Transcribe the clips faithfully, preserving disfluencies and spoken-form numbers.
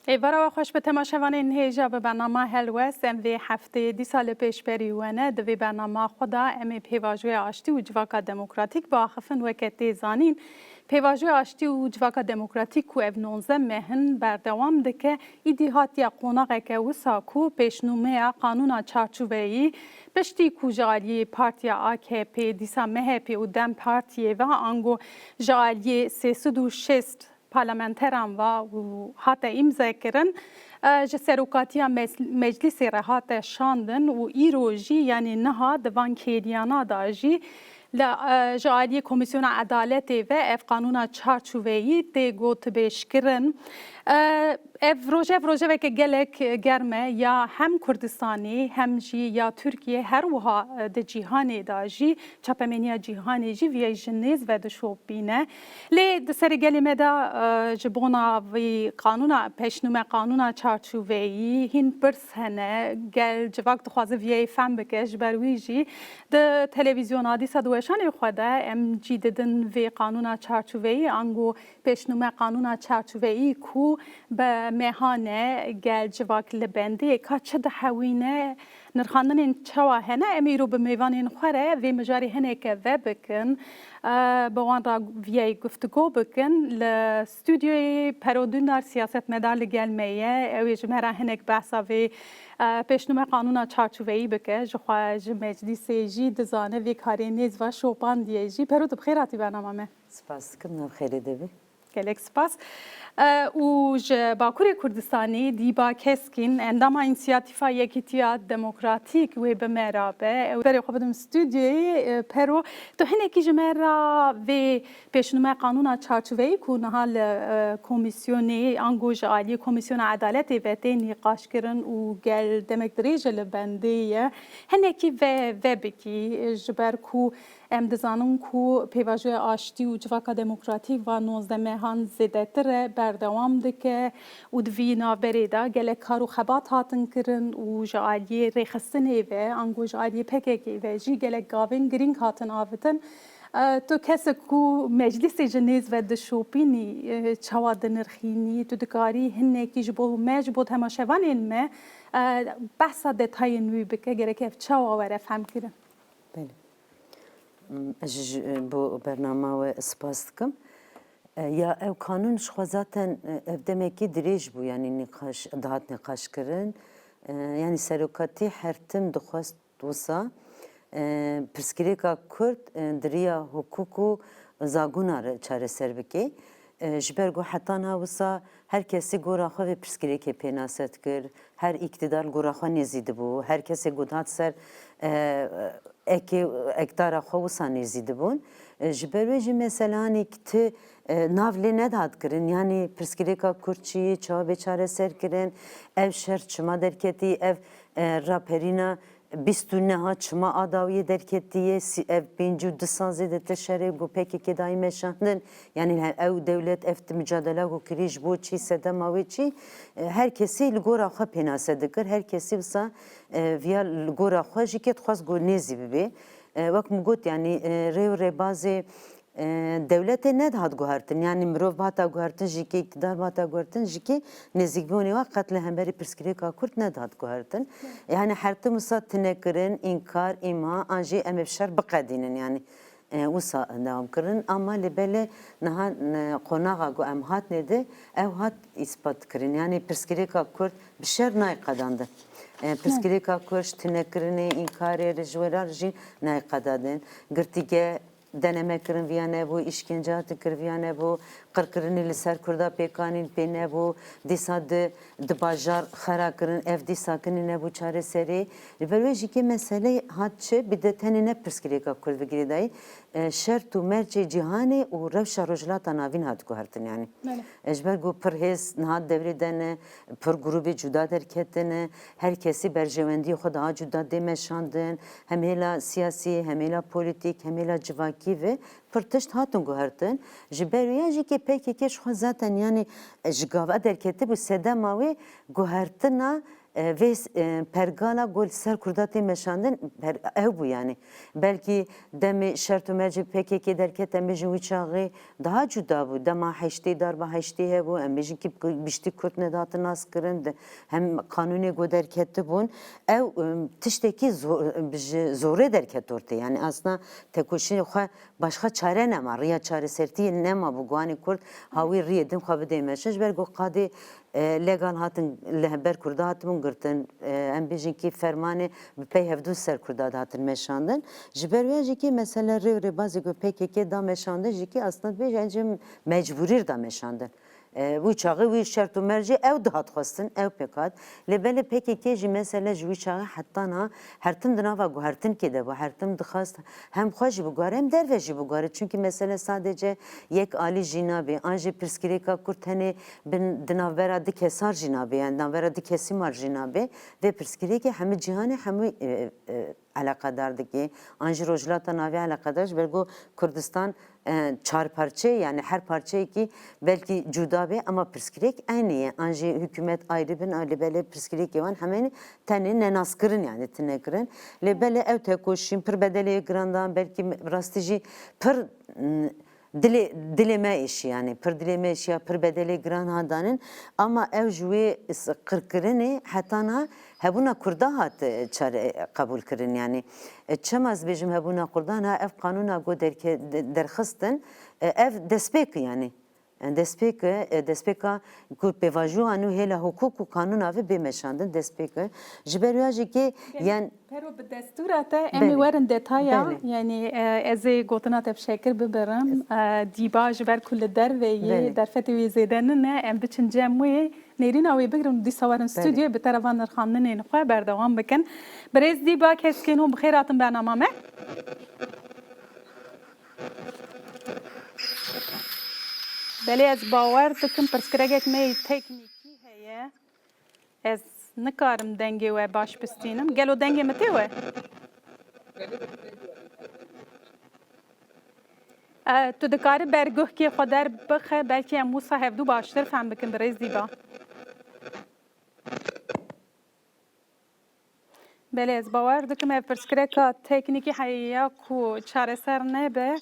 Êvara we xweş bi temaşevanên hêja bi bernama Helwest. Em vê hefteyê dîsa li pêşberî we ne. Di vê bernama xwe de em ê pêvajoya aştî û civaka demokratîk biaxifin. Weke tê zanîn, pêvajoya aştî û civaka demokratîk ku ev nonzeh meh in berdewam dike, îdî hatiye qonaxeke wisa ku pêşnûmeya qanûna çarçoveyî piştî ku ji aliyê partiya A K P, dîsa M H P û DEM Partiyê ve ango ji aliyê sê sed û şêst parlamenteran ve û hate îmzekirin, e, ji serokatiya mec-, meclîsê re hate şandin û îro jî, yanî niha di van kêliyana de jî li, e, ji aliyê Komîsyona Edaletê ve ev qanûna çarçoveyî tê gotibêjkirin. E, ev roje, ev rojeveke gelek germ e, ya hem Kurdistanê hem jî ya Tirkiyê, her wiha, e, di cîhanê de jî, çapemeniya cîhanê jî viyayî ji nêz ve dişopîne. Lê di serê gelê me de, e, ji bona vî qanûna, pêşnûme qanûna çarçoveyî, hîn pirs hene. Gel civak dixwaze viyayî fehm bike, ji ber wî jî di televîzyona dîsa di weşanê xwe de em cî didin vê qanûna çarçoveyî, ango pêşnûme qanûna çarçoveyî ku bi mehan e, gel civak li bendê ka çi dihewîne, nirxandinên çawa hene, em îro bi mêvanên xwe re vê mijarê hineke vebikin, e, bi wan re viyayî guftûgo bikin. Li stûdyoyê Pero Dündar siyasetmedar li gel me ye. Ew ê ji me re hinek behsa vê, e, pêşnûme qanûna çarçoveyî bike. Jixwe ji meclîsê jî dizane vê karê nêz ve şopandiye jî. Pero, tu bi xêr hatî bernama me. Spas dikim, nav xêrê de bî. Gelek spas. E, û ji Bakurê Kurdistanê Dîba Keskîn, endama Însiyatîfa Yekîtiya Demokratîk, wê bi me re be. Ew berê xwe bidim stûdyoyê, e, Pero, tu hinekî ji me re vê pêşnûme qanûna çarçoveyî ku niha li, e, komîsyonê, ango ji aliyê Komîsyona Edaletê ve tê nîqaşkirin û gel demek dirêj e li bendê ye, hinekî ve, vebikî, ji ber ku em dizanin ku pêvajoya aştî û civaka demokratîk va nozdeh mehan zêdetir e, berdewam dike û di vî navberê de gelek kar û xebat hatin kirin û ji aliyê rêxistinê ve, ango ji aliyê P K K ve jî gelek gavên girîng hatin avitin. E, tu kesek ku meclîsê ji nêz ve dişopînî, e, çawa dinirxînî, tu dikarî hinekî ji bo me, ji bo temaşevanên me, e, behsa detayên wî bike, gerek ev çawa were femkirin? Belê. Ez ji, ji bo bernama we spas dikim. E, ya ev kanûn ji xwe zaten, e, ev demekî dirêj bû, yanî nîqaş, dihat nîqaşkirin. E, yanî serokatî her tim dixwest wisa, e, pirsgirêka Kurd, e, di riya hukuk û zagûna re çareser bike. E, ji ber ku heta niha wisa her kesî gora xwe vê pirsgirêkê pênase dikir, her îktidar li gora xwe nêzî dibû, her kesê ku dihat ser, e, ekê, ekdara xwe wisa nêzî dibûn. E, ji ber wê jî meseleyanê ki ti, e, nav lê nedihat kirin, yanî pirsgirêka Kurd çi ye, çawa bê çareser kirin, ev şer çima derketî, ev, e, raperîna bîst û neha çima a dawiyê derketiye, sî-, ev pêncî û du sal zêdetir şerê ku P K K dayî meşandin, yanî he-, ew dewlet ev ti micadela ku kirî ji bo çi, sedema wê çi, e, her kesî li gora xwe pênase dikir, her kesî wisa, e, viya li gora xwe jî kê dixwest ku nêzî bibe. E, wek min got, yanî, e, rê û rêbazê, e, dewletê nedihat guhertin. Yanî mirov bihata guhertin jî kê, îktidar bihata guhertin jî kê, nêzîkbûnê we qet li hemberî pirsgirêka Kurd nedihat guhertin. Yanî her tim wisa tinekirin, înkar, îma, an jî em ê bi şer biqedînin. Yanî, e, wisa dewam kirin. Ama lê belê niha, e, qonaxa ku em hatnê de, ew hat îspat kirin. Yanî pirsgirêka Kurd bi şer nayê qedandin. E, pirsgirêka Kurd ji tinekirinê, înkarê, re ji wê re jî nayê qedandin. Girtîge deneme kirin viya nebû, îşkence hatin kir viya nebû, qirkirinê li ser Kurda pêkanîn pê nebû, dîsa di, di bajar xera kirin, ev dîsa kinî nebû çareserî. Li ber wê jî kê meseleyê hat çi, bi de tenê ne pirsgirêka Kurd ve girêdayî, e, şert û mercê cîhanê û rewşa Rojhilata Navîn hat guhertin yanî. Belê. E, ji ber ku pir hêz niha devrê de ne, pir grûbê cuda derketine, her kesî berjewendiyê xwe daha cuda dê meşandin, hem hêla siyasî, hem hêla polîtîk, hem hêla civakî ve pir tişt hatin guhertin. Ji ber wê ya jî kê P K K ji xwe zaten, yanî, e, ji gava derketibû, sedema wê guhertina E, vê s-, e, pergala ku li ser Kurda tê meşandin, per-, ew bû yani. Belkî demê şert û mercê P K K derket, em bêjin wî çaxê daha cuda bû. Dema heştê, darba heştê hebû, em bêjin ki ku-, biştî Kurd nedihatin naskirin, de-, hem qanûnê ku derketibûn. Ew, e, tiştekî zo-, bi ji zorê derket ortê. Yani aslında tekoşînê xwe başka çare nema, riya çaresertiyê nema bû ku anê Kurd ha wî riyê din xwe bidê meşin. Ji ber ku qadê e, legal hatin, li hember Kurda hatibûn girtin. E, em bêjin kî fermanê bi pey hevdû ser Kurda dihatin meşandin. Ji ber wê jî kî mesele rê û rêbazê ku P K K da meşandin jî kî aslında dibêje em jî mecbûrî da meşandin. E, wî çaxê wî şert û mercê ew dihat xwestin, ew pêk hat. Lê belê P K K jî mesele ji wî çaxê heta niha her tim di nava guhertinkê de bû, her tim dixwest hem xwe jî biguhere, hem derve jî biguhere. Çunkî mesele sadece yek alî jî nabe. An jî pirsgirêka Kurd tenê bin, di navbera du kesan jî nabe, yani navbera du kesî mar jî nabe. Vê pirsgirêkê hemû cîhanê, hemû, e, e, eleqedar dike. An jî Rojhilata Navî eleqedar, ji ber ku Kurdistan, e, çar parçe, yani her parçeyekî belkî cuda be, ama pirsgirêk eynî ye. An jî hikûmet ayrı bin, lê belê pirsgirêkê wan hemên tenê nenaskirin, yani tine kirin. Lê belê ew tekoşîn pir bedelê giran dan, belkî rastî jî pir, m, dilê, dilê me êşî, yani pir dilê me êşiya, pir bedelê giran ha danin. Ama ew ji wê s-, qirkirinê heta niha hebûna Kurda hat, e, çare, e, qebûl kirin, yani. E, çima ez bêjim hebûna Kurda, niha ev qanûna ku derke-, de-, derxistin, e, ev destpêk, yani. Destpêk e, destpêka ku pêvajoya nû hêla hukuk û kanûna ve bê meşandin, destpêk e. Ji ber wê jî kê, Belê, yan Pero, bi destûra te em ê Belê. werin detaya, Belê. yanî, e, ez ê gotina te bi şekir bibirim. E, dîba ji ber ku li derve yê, Belê. derfetê wê zêde nine, em biçin cem wê, nêrîna wê bigirin û dîsa werin Belê. stûdyoyê bi te re van nirxandinên xwe berdewam bikin. Birêz dîba, keskên hûn bi xêr hatin bernama me. Belê, ez bawer dikim pirsgirêkek me yê teknîkî heye. Ez nikarim dengê we baş bistînim. Gelo dengê min tê we? E, tu dikarî berguhkê xwe derbixe, belkî em wisa hevdû baştir fehm bikin, birêz Dîba. Belê, ez bawer dikim ev pirsgirêka teknîkî heye ya ku çareser nebe.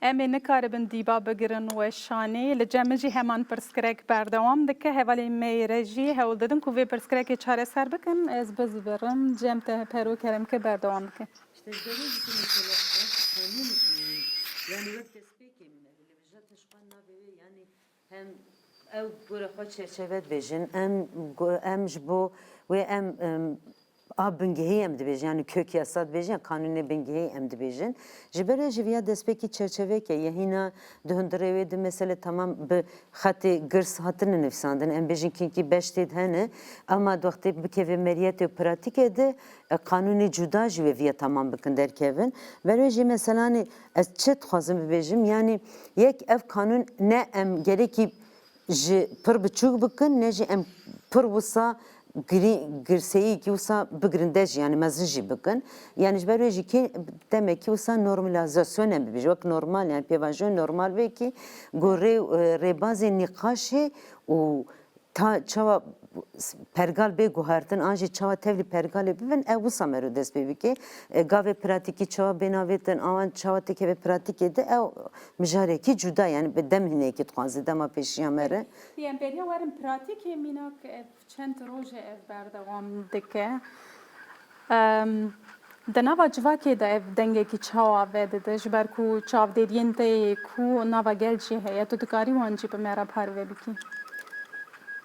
Em ê nikaribin Dîba bigirin weşanê. Li cem min jî heman pirsgirêk berdewam dike. Hevalên me yê re jî hewl didin ku vê pirsgirêkê çareser bikin. Ez bizibirim. Cem te Pero, kerem ke berdewam bike. İşte ji ber wê jî mesela ev qanûn, e, yani wek destpêkê min e. Li vêja tiştan navê wê, yani Hem ew gore xwe çerçeve dibêjin, em go-, em ji bo wê em, em, a bingehî em dibêjin, yani kök yasa dibêjin, ya kanûnê bingehî em dibêjin. Ji ber wê jî viya destpêkî çerçeveke ye, hîna di hundirê wê di mesele tamam bi xetê girs hatine nivîsandin, em bêjin kinkî beştê di hene, ama di wextê bikeve meriyetê û pratîkê de, e, qanûnê cuda jî wê viya tamam bikin derkevin. Ber wê jî meselanê ez çi dixwazim bibêjim, yani Yek ev kanûn ne em gerekî ji pir biçûk bikin, ne jî em pir wisa girî-, girseyîkî wisa bigirinde jî, yani mezin jî bikin. Yani ji ber wê jî kê demekî wisa normalizasyon em bibêjin, wek normal, yani pêvajoyê normal bê kî gorê, e, rêbazê nîqaşê û ta çawa pergal bê guhertin, an jî çawa tevlî pergalê bibin, ew wisa mero dest pê bike. E, gavê pratîkî çawa bê navêtin, awan çawa têkeve pratîkê de, ew mijarekî cuda, yani bi dem hinekî dixwaze, dema pêşiya me re. Em beriya werin pratîkê, mînak ev çend roj e ev berdewam dike. Em, di nava civakê de ev dengekî çawa vedide, ji ber ku çavdêriyên te yê ku nava gel jî heye, tu dikarî wan jî bi me re parve bikî?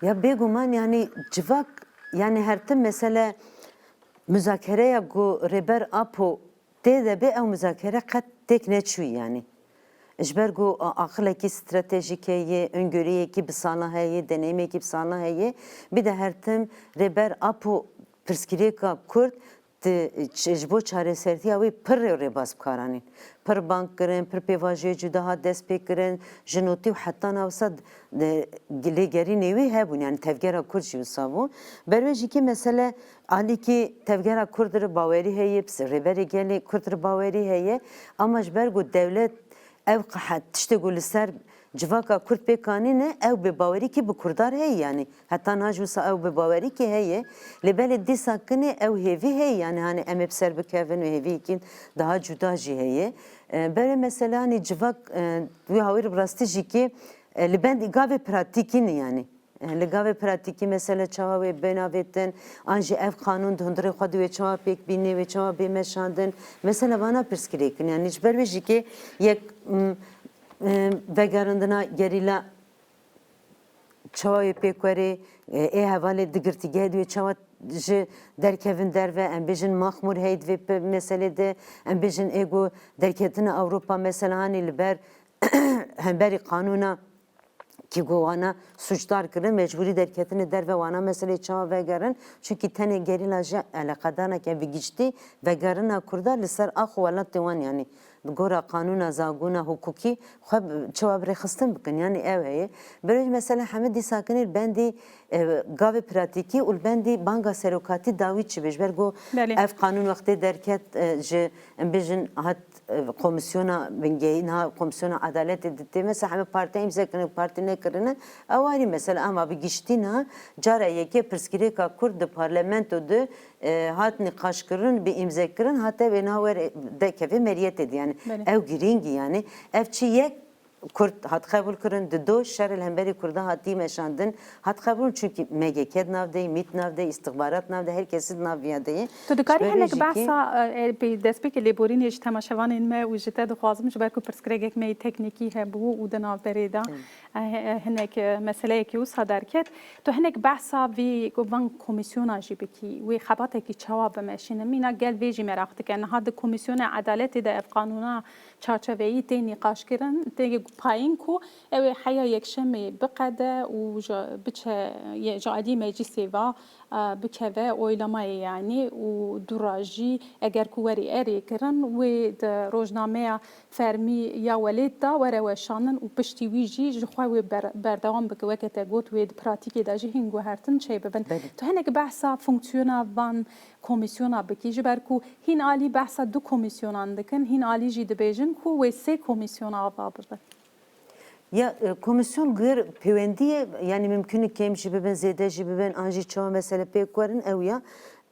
Ya bêguman, yani civak, yani her tim mesele muzakereya ku Rêber Apo tê de bê, ew muzakere qet têk neçûyî yani. Ji ber ku a-, aqilekî stratejîk heye, öngörüyekî bi sala heye, deneyimekî bi sala heye, bir de her tim Rêber Apo pirsgirêka Kurd di ç-, ji bo çaresertiya wê pir rê û rêbaz bi kar anîn. Pir bang kirin, pir pêvajoyê cuda hat dest pê kirin, ji notî û heta niha wisa d-, lêgerînê wî hebûn, yani tevgera Kurd jî wisa bû. Ber wê jî kî mesele alîkî tevgera Kurd re bawerî heye, pis-, rêberê gelê Kurd re bawerî heye, ama ji ber ku dewlet ev qehet tiştê ku li ser civaka Kurd pêk anîne, ew bêbawerîkî bi Kurdan heye, yanî heta niha jî wisa ew bêbawerîkî heye. Lê belê dîsa kinê ew hêvî heye, yanî hanê em ê bi ser bikevin û hêviyekî daha cuda jî heye. E, belê mesela hanî civak, e, wî hawîr bi rastî jî kê, e, li bendî gavê pratîkî ne yanî. E, li gavê pratîkî mesela çawa wê bên avêtin, an jî ev qanûn di hundirê xwe de wê çawa pêk bînê, wê çawa bê meşandin. Mesela vana pirsgirêk in. Yanî ji ber wê jî kê yek, m, e, vegerandina gerîla çawa wê pêk werê, e, ê hevalê di girtîgehê de wê çawa ji derkevin derve, em bêjin maxmûr hey di vê pe-, meselê de, em bêjin ê ku derketina Ewropa mesela hanî li ber hemberî qanûna kî ku wana sûcdar kirin, mecbûrî derketine derve, wana meselê çawa vegerin. Çunkî tenê gerîla ji eleqedarneke bi giştî vegerina Kurda li ser ax û welatê wan, yanî bi gora qanûna, zagûna, hukukî xwe bi-, çawa bi rêxistin bikin, yanî ew heye. Berê jî mesela hemî dîsa kinê li bendî, e, gavê pratîkî û li bendî banga serokatî dawî çi be. Ji ber ku Belê. ev qanûn wextê derket, e, ji, em bêjin, hat, e, Komîsyona Bingehî, niha Komîsyona Edaletê de tê. Mesela hemî partiya îmze kirine, partî nekirine. Ew ayrî mesela, ama bi giştî niha cara yekê pirsgirêka Kurd di parlamento de, e, hat nîqaşkirin, bi îmzekirin, hate wê niha were dekeve meriyetê de. Yanî Belê. ew girîngî, yanî ev çi yek Kurd hat qebûl kirin, di do şer li hemberî Kurdan hatî meşandin, hat qebûl, çunkî M G K di nav de ye, MÎT di nav de ye, îstixbarat di nav de, her kesî di nav viya de ye. Tu dikarî Ji ber wê hinek jî kê behsa, e, e, bi destpêkê lêborînê ji temaşevanên me û ji te dixwazim, ji ber ku pirsgirêkek me yê teknîkî hebû û di navberê de, Hı. e, e, hinek, e, meseleyekî wisa derket. Tu hinek behsa vî, van komîsyona jî bikî, wê xebatekî çawa bimeşînin? Mîna gel vê jî meraq dike. Niha di Komîsyona Edaletê de ev qanûna çarçeveyî tê nîqaşkirin, tê payîn ku ew ê heya yekşemê biqede û ji, biçe, ye, ji aliyê meclîsê ve, e, bikeve oylamayê, yanî û dûra jî eger ku werî erê kirin, wê di rojnameya fermî ya welêt de were weşanin û piştî wî jî ji xwe wê ber-, berdewam bike. Weke te got, wê di pratîkê de jî hîn guhertin çêbibin. Belê. Tu hinek behsa fonksiyona van komîsyona bikî, ji ber ku hîn alî behsa du komîsyonan dikin, hîn alî jî dibêjin ku wê sê komîsyona ava bibe. Ya, e, komîsyon gir pêwendî ye, yanî mimkun e kêm jî bibin, zêde jî bibin, an jî çawa mesele pêk werin, ew ya,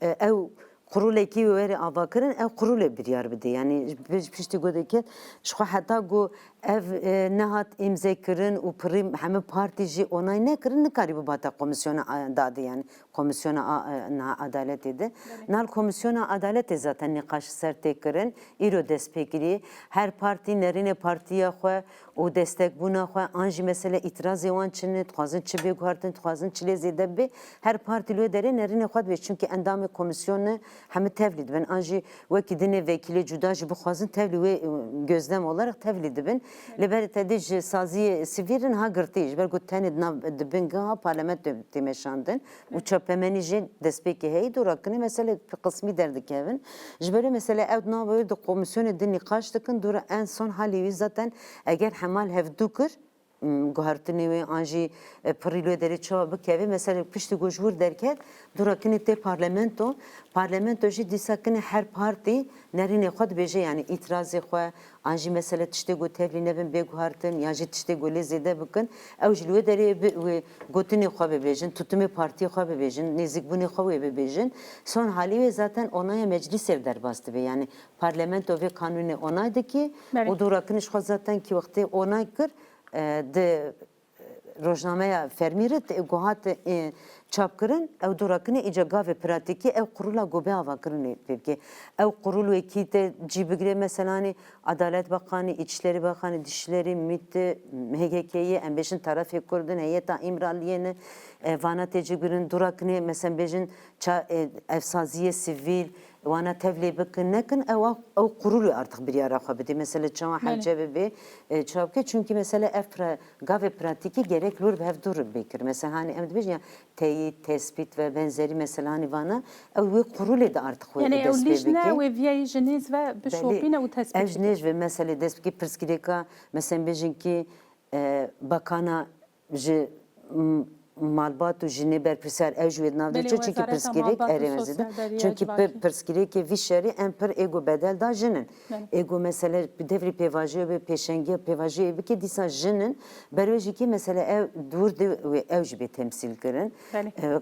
e, ew qurulekî wê were avakirin, ew qurulê biryar bide. Yanî ji piştî ku diket, ji xwe heta ku ev, e, nehat îmzekirin û pirî hemî partî jî onay nekirin, nikarî bibata komîsyona, e, dadê, yanî Komîsyona a-, e, niha Edaletê de. Belê. Niha li Komîsyona Edaletê zaten nîqaş ser tê kirin. Îro dest pê kiriye. Her partî nerînê partiya xwe û destekbûna xwe, an jî mesele îtirazê wan çi ne, dixwazin çi bê guhertin, dixwazin çi lê zêde bibe. Her partî li wê derê nerînê xwe dibe. Çunkî endamê komîsyonê hemî tevlî dibin. An jî wekî dinê vekîlê cuda jî bixwazin tevlî wê, e, gözlem olarak tevlî dibin. Lê berê te dê ji saziyê sivîl re niha girtî, ji ber ku tenê di nav, di bin giha parlamentoyê tê meşandin û çapemenî jî destpêkê heyî dû rakinê mesele qismî derdikevin. Ji ber wê mesele ew di nava wê di komîsyonê di nîqaş dikin, dû re en son halî wî zaten eger hema li hevdû kir, m, guhertinê wê an jî, e, pirî li wê derê çawa bikeve, mesele piştî ku ji wir derket, dû re kinê tê parlamento. Parlamento jî dîsa kinê her partî nerînê xwe dibêje, yanî îtirazê xwe, an jî mesele tiştê ku tevlî nebin bê guhertin, yan jî tiştê ku lê zêde bikin, ew jî li wê derê bi, wê gotinê xwe bibêjin, tutumê partiyê xwe bibêjin, nêzîkbûnê xwe wê bibêjin. Son halî wê zaten onaya meclîsê re derbas dibe, yanî parlamento vê kanûnê onay dike Belê. û dû re kinê ji xwe zaten kî wextê onay kir, e, di rojnameya fermî re tê, ku hat, e, çapkirin, ew dû re kinê îca gavê pratîkî ew qurula ku bê avakirinê pê bike. Ew qurul wekî tê cî bigire, meselanî Adalet Bakanî, Îçişlerî Bakanî, Dişlerî, MÎT, H G K'yê, em bêjin tarafê Kurd in, heyeta Îmraliyê ne, e, vana tê cî bigirin, dû re kinê, mesela bêjin ça-, e, ev saziyê sivîl, wana tevlê bikin, nekin, ew, ew qurulê artık biryara xwe bidê. Mesele çawa Belê. hemce bibe, e, çawa bike? Çunkî mesele ev pra-, gavê pratîkî gerek li wir bi hev dû re bê kir. Mesela hanî em dibêjin ya teyîd, tespît ve benzerî, mesela hanî vana, ew wê qurulê de artık wê Yanî ew dest pê lîj ne, bike. wê viyayî ji nêz ve Belê. bişopîne û tespît Ev ji bike. nêz ve mesele dest bike pirsgirêka, mesela bêjin ki, e, bakana ji, m, malbat û jinê berpirsiyar ew jî wê di nav de çi, çunkî pirsgirêk erê mezin e. Çunkî pirsgirêkê vî şerî em pir êgo bedel da jin in. Êgo mesele bi devrî pêvajoyê bê, pêşengiya pêvajoyê bike, dîsa jin in. Berê jî kê mesele ew dûr de wê ew jî bê temsîl kirin.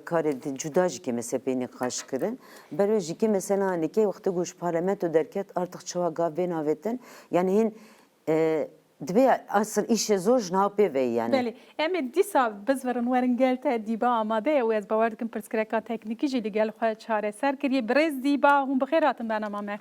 Karê di cuda jî kê mesele bê nîqaş kirin. Berê jî kê mesela hanî kê wextê ku ji parlamento derket artık çawa gav bên avêtin. Yani hîn Dibê asil îşê zor ji nav pê ve yani. Belê. Em ê dîsa bizvirin werin gel te, Dîba amade ye û ez bawer dikim pirsgirêka teknîkî jî li gel xwe çareser kiriye. Birêz Dîba, hûn bi xêr hatin bernama me.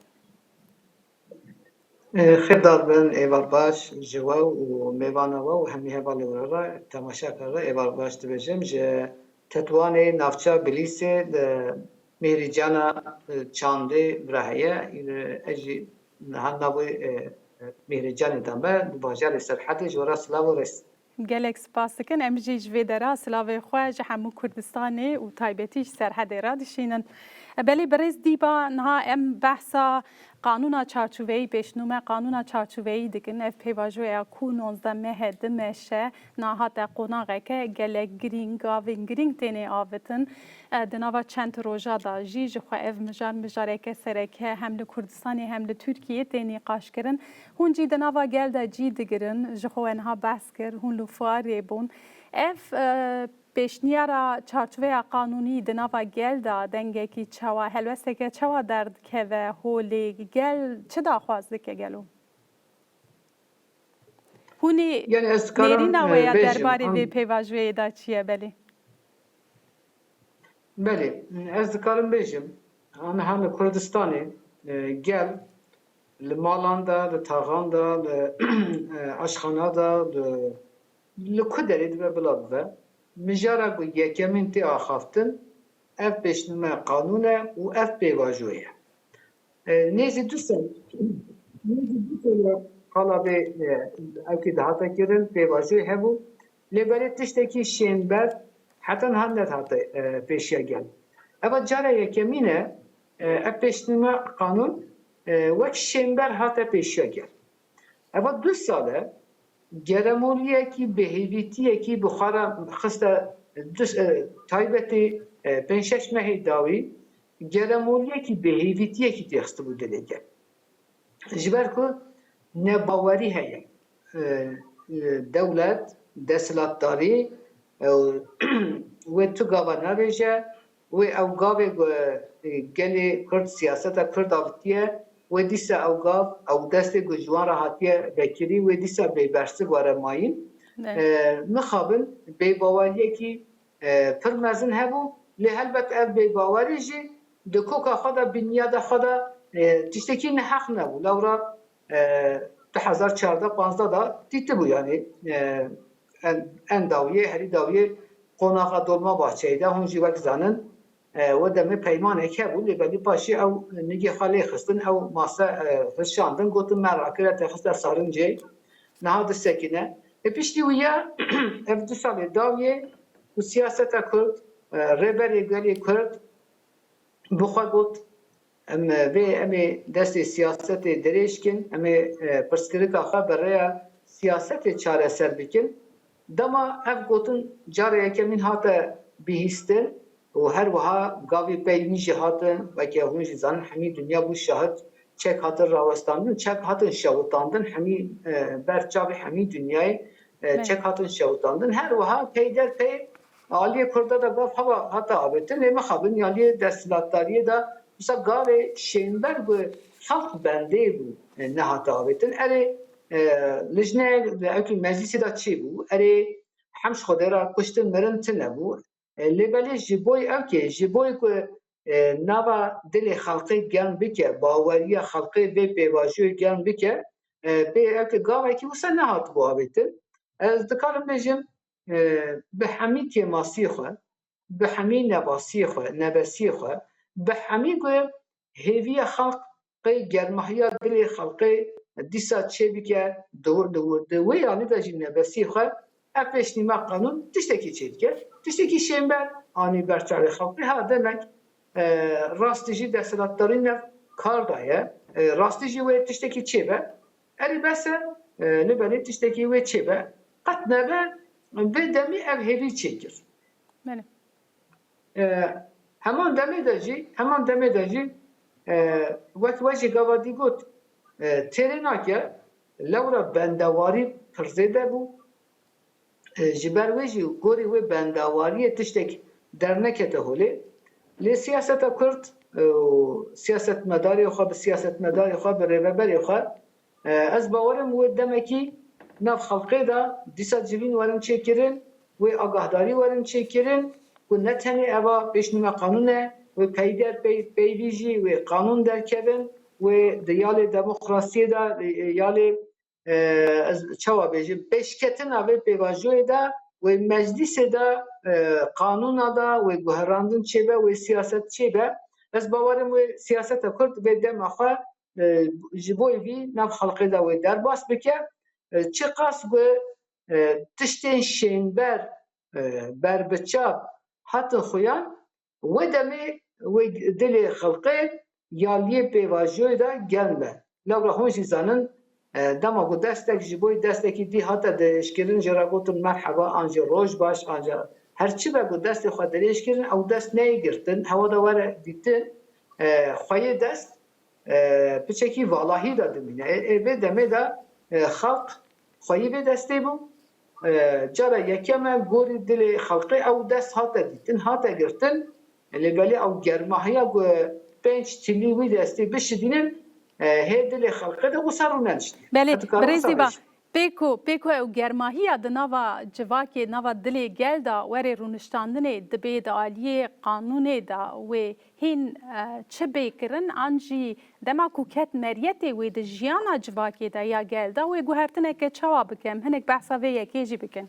Xêrdar bin, êvar baş ji we û mêvana we û hemî hevalê we re, temaşeker re êvar baş dibêjim. Ji Tetwanê navça Bilîsê li Mîhrîcana Çandê bira heye. Ez jî niha navê Mîhrîcanê de me, di bajarê Serhedê, ji we re silav û rêz. Gelek spas dikin. Em jî ji vê dera silavê xwe ji hemû Kurdistanê û taybetî ji Serhedê re dişînin. Belê birêz Dîba, niha em behsa Qanûna çarçoveyî, pêşnûme qanûna çarçoveyî dikin. Ev pêvajoya ku nozdeh mehê dimeşe, niha hate qonaxeke gelek girîng, gavên girîng têne avitin. E, di nava çend roja de jî ji xwe ev mijar mijareke sereke hem li Kurdistanê hem li Tirkiyê tê nîqaşkirin. Hûn jî di nava gel de cî digirin, ji xwe we niha behs kir, hûn li fuarê bûn. Ev, e, Pêşniyara çarçoveya qanûnî di nava gel de dengekî çawa, helwesteke çawa derdikeve holê? Gel çi daxwaz dike gelo? Hûn ê Yani ez dikarim, nêrîna e, we ya bêjim, derbarê vê em pêvajoyê de çi ye belê? Belê, ez dikarim bêjim, em hene Kurdistanê, e, gel li malan de, li taxan de, li, e, aşxana de, li, li ku derê dibe bila bibe, mijara ku yekemîn tê axaftin, ev pêşnûme qanûn e û ev pêvajo ye. E, nêzî du sal, nêzî du sal qala vê, e, ewkî dihate kirin, pêvajoyê hebû. Lê belê tiştekî şênber heta niha nedihate, e, pêşiya gel. Eva cara yekemîn e, e, ev pêşnûme qanûn, e, wek şênber hate pêşiya gel. Eva du sal e, geremoliyekî, bêhêvîtiyekî bi xwe re xiste, du, e, taybetê, e, pênc şeş mehê dawî geremoliyekî, bêhêvîtiyekî têxistibû dilê gel. Ji ber ku nebawerî heye. E, e, dewlet, desthilatdarî, e, wê tu gava navêje, wê ew gavê ku, e, gelê Kurd, siyaseta Kurd avitiye, wê dîsa ew gav, ew destê ku ji wan re hatiye vekirî, wê dîsa bêbersik were mayîn. Ne. E, mixabin bêbaweriyekî, e, pir mezin hebû, lê helbet ev bêbawerî jî di koka xwe de, binyada xwe de, e, tiştekî neheq nebû. Lewra, e, du hezar çardeh panzdeh de dîtibû, yanî, e, en, en dawiyê, herî dawiyê qonaxa Dolmabahçeyê de, hûn jî wek zanin, e, we demê peymanek hebû, lê belî paşê ew nigê xwe lê xistin, ew mase, e, hişandin, gotin me rakire, te xiste sarincê, niha disekine. Ê piştî wî ya ev du salê dawiyê ku siyaseta Kurd, e, rêberê gelê Kurd bi xwe got, em, e, vê em ê destê siyasetê dirêj kin, em ê, e, pirsgirêka xwe bi rêya siyasetê çareser bikin. Dema ev gotin cara yekemîn hate bihîstin û her wiha gavê pey wî jî hatin, weke hûn jî zanin, hemî dinya bû şahid, çek hatin rawestandin, çek hatin şewitandin, hemî, e, ber çavê hemî dinyayê, e, Evet. çek hatin şewitandin. Her wiha peyderpey aliyê Kurda de gav hava hate avêtin, lê mixabin aliyê desthilatdariyê de wisa gavê şênber ku xelq bendê bû, e, nehate avêtin. Erê, e, lijneyek, ewkî meclîsê de çêbû, erê hem ji Xwedê re kuştin mirin tune bû. E, lê belê ji boy ewkê, ji boy ku, e, nava dilê xelqê germ bike, baweriya xelqê vê pêvajoyê germ bike, e, pê ewkê gavekî wisa nehatibû avêtin. Ez dikarim bêjim, e, bi hemî kêmasiyê xwe, bi hemî nebasiyê xwe, nebesiyê xwe, bi hemî ku hêviya xelqê, germahiya dilê xelqê dîsa çêbike, di wir, di wir, di wê yanî de jî nebesiyê xwe ev pêşnîma qanûn tiştekî çêdike, tiştekî şênber anî ber çavê xelqê. Ha, demek, e, rastî jî desthilatdarî ne kar daye, e, rastî jî wê tiştekî çêbe. Erê bes e, e, lê belê tiştekî wê çêbe. Qet nebe, vê demî ev hêvî çêkir. Belê. E, heman demê de jî, heman demê de jî, e, wek we jî gava dî got, e, têrê nake, lewra bendewarî pir zêde bû. E, ji ber wê jî gorî wê bendewariyê tiştek dernekete holê. Lê siyaseta Kurd, e, û siyasetmedarê xwe, bi siyasetmedarê xwe, bi rêveberê xwe, e, ez bawerim wê demekî nav xelqê de dîsa civîn werin çêkirin, wê agahdarî werin çêkirin ku ne tenê eva pêşnûme qanûn e, wê peyder pey-, peyvî jî wê qanûn derkevin, wê di yalê demokrasiyê de, e, yalê, e, ez çawa bêjim, pêşketina vê pêvajoyê de, wê meclîsê de, e, qanûna de, wê guherandin çêbe, wê siyaset çêbe. Ez bawerim wê siyaseta Kurd vê dema xwe, e, ji bo vî nav xelqê de wê derbas bike. E, çiqas ku, e, tiştên şênber, e, berbiçav hatin xuyan, wê demê wê dilê xelqê ya liyê pêvajoyê de germ be. Lewra hûn jî zanin, e, dema ku destek ji bo destekî dî hate dirêjkirin, jê re gotin merheba, an jî roj baş, an jî her çi be ku destê xwe dirêj kirin, ew dest neyê girtin, hewa de were dîtin, e, xweyê dest, e, piçekî valahî de dimîne. Ê, ê vê demê de, e, xelq xweyî vê destê bû. E, cara yekem e, gorî dilê xelqê ew dest hate dîtin, hate girtin. Lê belê ew germahiya ku pênc tilî wî destê bişidînin, e, hê dilê xelqê de wisa rûneniştiye. Belê, Ez dikarim birêz wisa Zîba, bêjim. Pê ku, pê ku ew germahiya di nava civakê, nava dilê gel de were rûniştandinê, dibê di aliyê qanûnê de wê hîn, e, çi bê kirin, an jî dema ku ket meriyetê wê di jiyana civakê de ya gel de, wê guhertineke çawa bike? Em hinek behsa vê yekê jî bikin.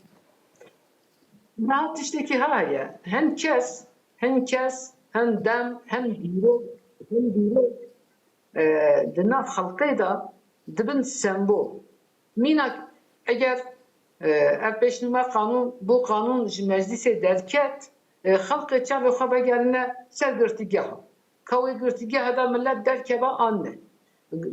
Niha tiştekî ha heye. Hin kes, hin kes, hin dem, hin dîrok, hin dîrok, e, di nav xelqê de dibin sembol. Mînak, eger, e, ev pêşnûme qanûn, bo qanûn ji meclîsê derket, e, xelqê çavê xwe vegerine ser girtîgeha. Ka wê girtîgeha de milet derkeva an ne.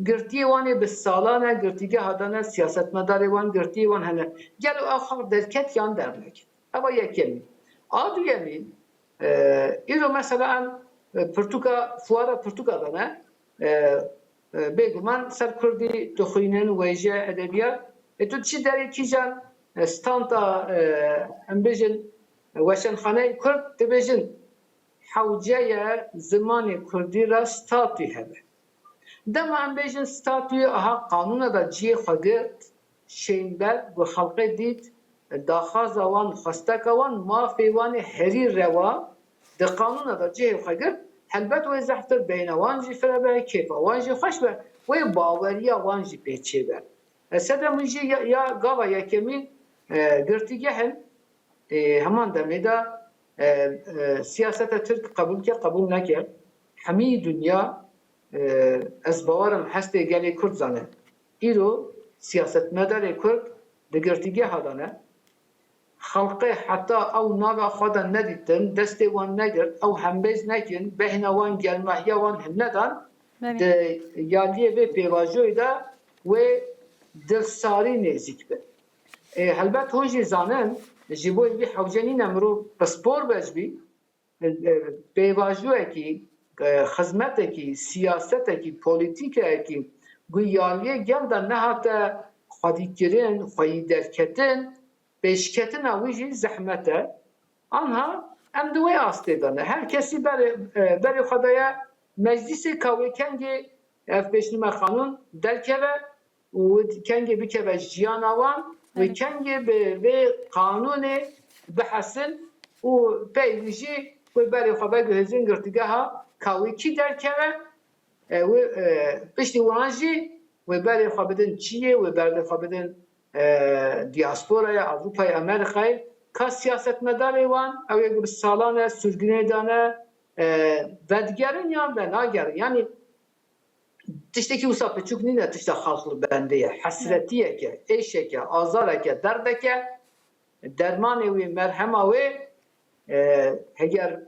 Girtiyê wan ê bi salan e, girtîgeha de ne, siyasetmedarê wan, girtiyê wan hene. Gelo ew xelq derket yan derneket? Eva yekemîn. A duyemîn, e, îro mesela em, e, pirtûka, fuara pirtûka de ne, e, e, bêguman ser kurdî dixwînin, wêje, edebiyat. Ê tu diçî derê kîjan, e, stanta, e, em bêjin, weşanxaneyê kurd, dibêjin, hewce ye zimanê kurdî re statû hebe. Dema em bêjin statûyê aha qanûna de cihê xwe girt, şênber ku xelqê dît, daxwaza wan, xwesteka wan, mafê wan ê herî rewa di qanûna de cihê xwe girt, helbet wê zehftir beyna wan jî fire be, kêfa wan jî xweş be, wê baweriya wan jî pê çêbe. E, sedem wî jî ya, ya gava yekemîn, e, girtîgeh in, e, heman demê de, e, e, siyaseta Tirk qebûl ke, qebûl neke, hemî dinya, e, ez bawer im hestê gelê Kurd zane. Îro siyasetmedarê Kurd di girtîgeha de ne. Xelqê heta ew nava xwe de nedîtin, destê wan negirt, ew hembêz nekin, behna wan, germahiya wan hin nedan, Belê. di yaliyê vê pêvajoyê de wê dilsarî nêzîk be. Ê, helbet hûn jî zanin, ji bo vî hewce nîne mirov pispor be ji bî, e, pêvajoyekî, e, xizmetekî, siyasetekî, polîtîkayekî ku yaliyê gel de nehate xwedîkirin, xweyî derketin, pêşketina wî jî zehmet e. Anha em di wê astê de ne. Her kesî berê, e, berê xwe daye meclîsê ka wê kengê ev pêşnûme qanûn derkeve û kengê bikeve jiyana wan, wê Belê. kengê bi vê qanûnê bihesin û pey wî jî wê berê xwe veguhêzin girtîgeha ka wê kî derkeve, e, wê, e, piştî wan jî wê berê xwe bidin çiyê, wê berê xwe bidin, e, diasporaya, Ewropayê, Amerîkayê, ka siyasetmedarê wan, ew ê ku bi salan e, sürgünê de ne, e, vedigerin yan venagerin. Yanî tiştekî wisa piçûk nîne, tişta xalq li bendê ye. Hesretiyek e, êşek e, azarek e, derdek e. Dermanê wê, merhema wê, e, heger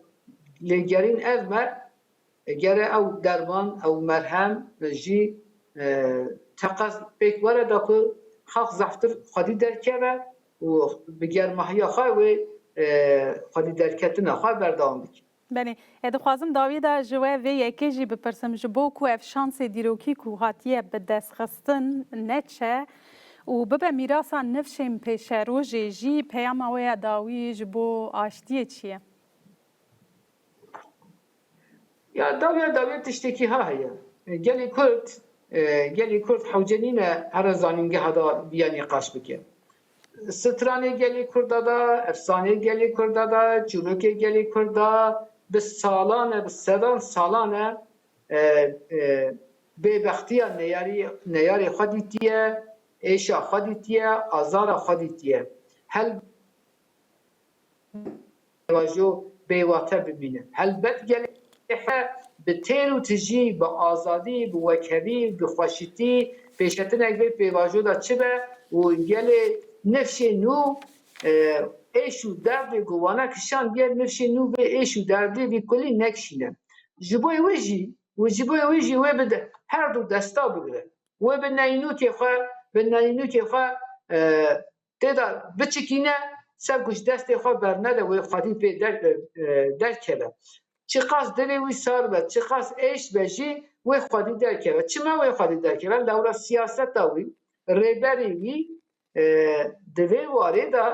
lêgerîn ev me, gere ew derman, ew merhem jî, e, teqez pêk were da ku xalq zehftir xwedî derkeve û bi germahiya xwe wê, e, xwedî derketina xwe berdewam bike. Belê, ez dixwazim dawî de ji we vê yekê jî bipirsim, ji bo ku ev şansê dîrokî ku hatiye bi dest xistin neçe û bibe mîrasa nifşên pêşerojê jî, peyama we ya dawî ji bo aştiyê çi ye? Ya dawiya dawiyê tiştekî ha heye. Gelê Kurd, e, gelê Kurd hewce nîne here zanîngeha da viya nîqaş bike. Stranê gelê Kurda da, efsaneyê gelê Kurda da, çîrokê gelê Kurda bi salan e, bi sedan salan e, e, e, bêbextiya neyarî, neyarê xwe dîtiye, êşa xwe dîtiye, azara xwe dîtiye. Hel pêvajo bêwate bimîne. Helbet gelê he bi têr û tijî, bi azadî, bi wekhevî, bi xweşitî pêşetinek vê pêvajo de çi be û gelê nifşê nû, e, êş û derdê ku wana kişandiye, nifşê nû vê êş û derdê vî kulî nekişîne. Ji bo wê jî û ji bo wê jî wê bi de-, her du desta bigire. Wê bi neyînûkê xwe, bi neyînûkê xwe, e, tê de biçikîne, ser ku ji destê xwe bernede, wê xwedî pê der-, e, derkeve. Çiqas dilê wî sar be, çiqas êş be jî, wê xwedî derkeve. Çima wê xwedî derkeve? Lewra siyaseta wî, rêberê wî, e, di vê warê de,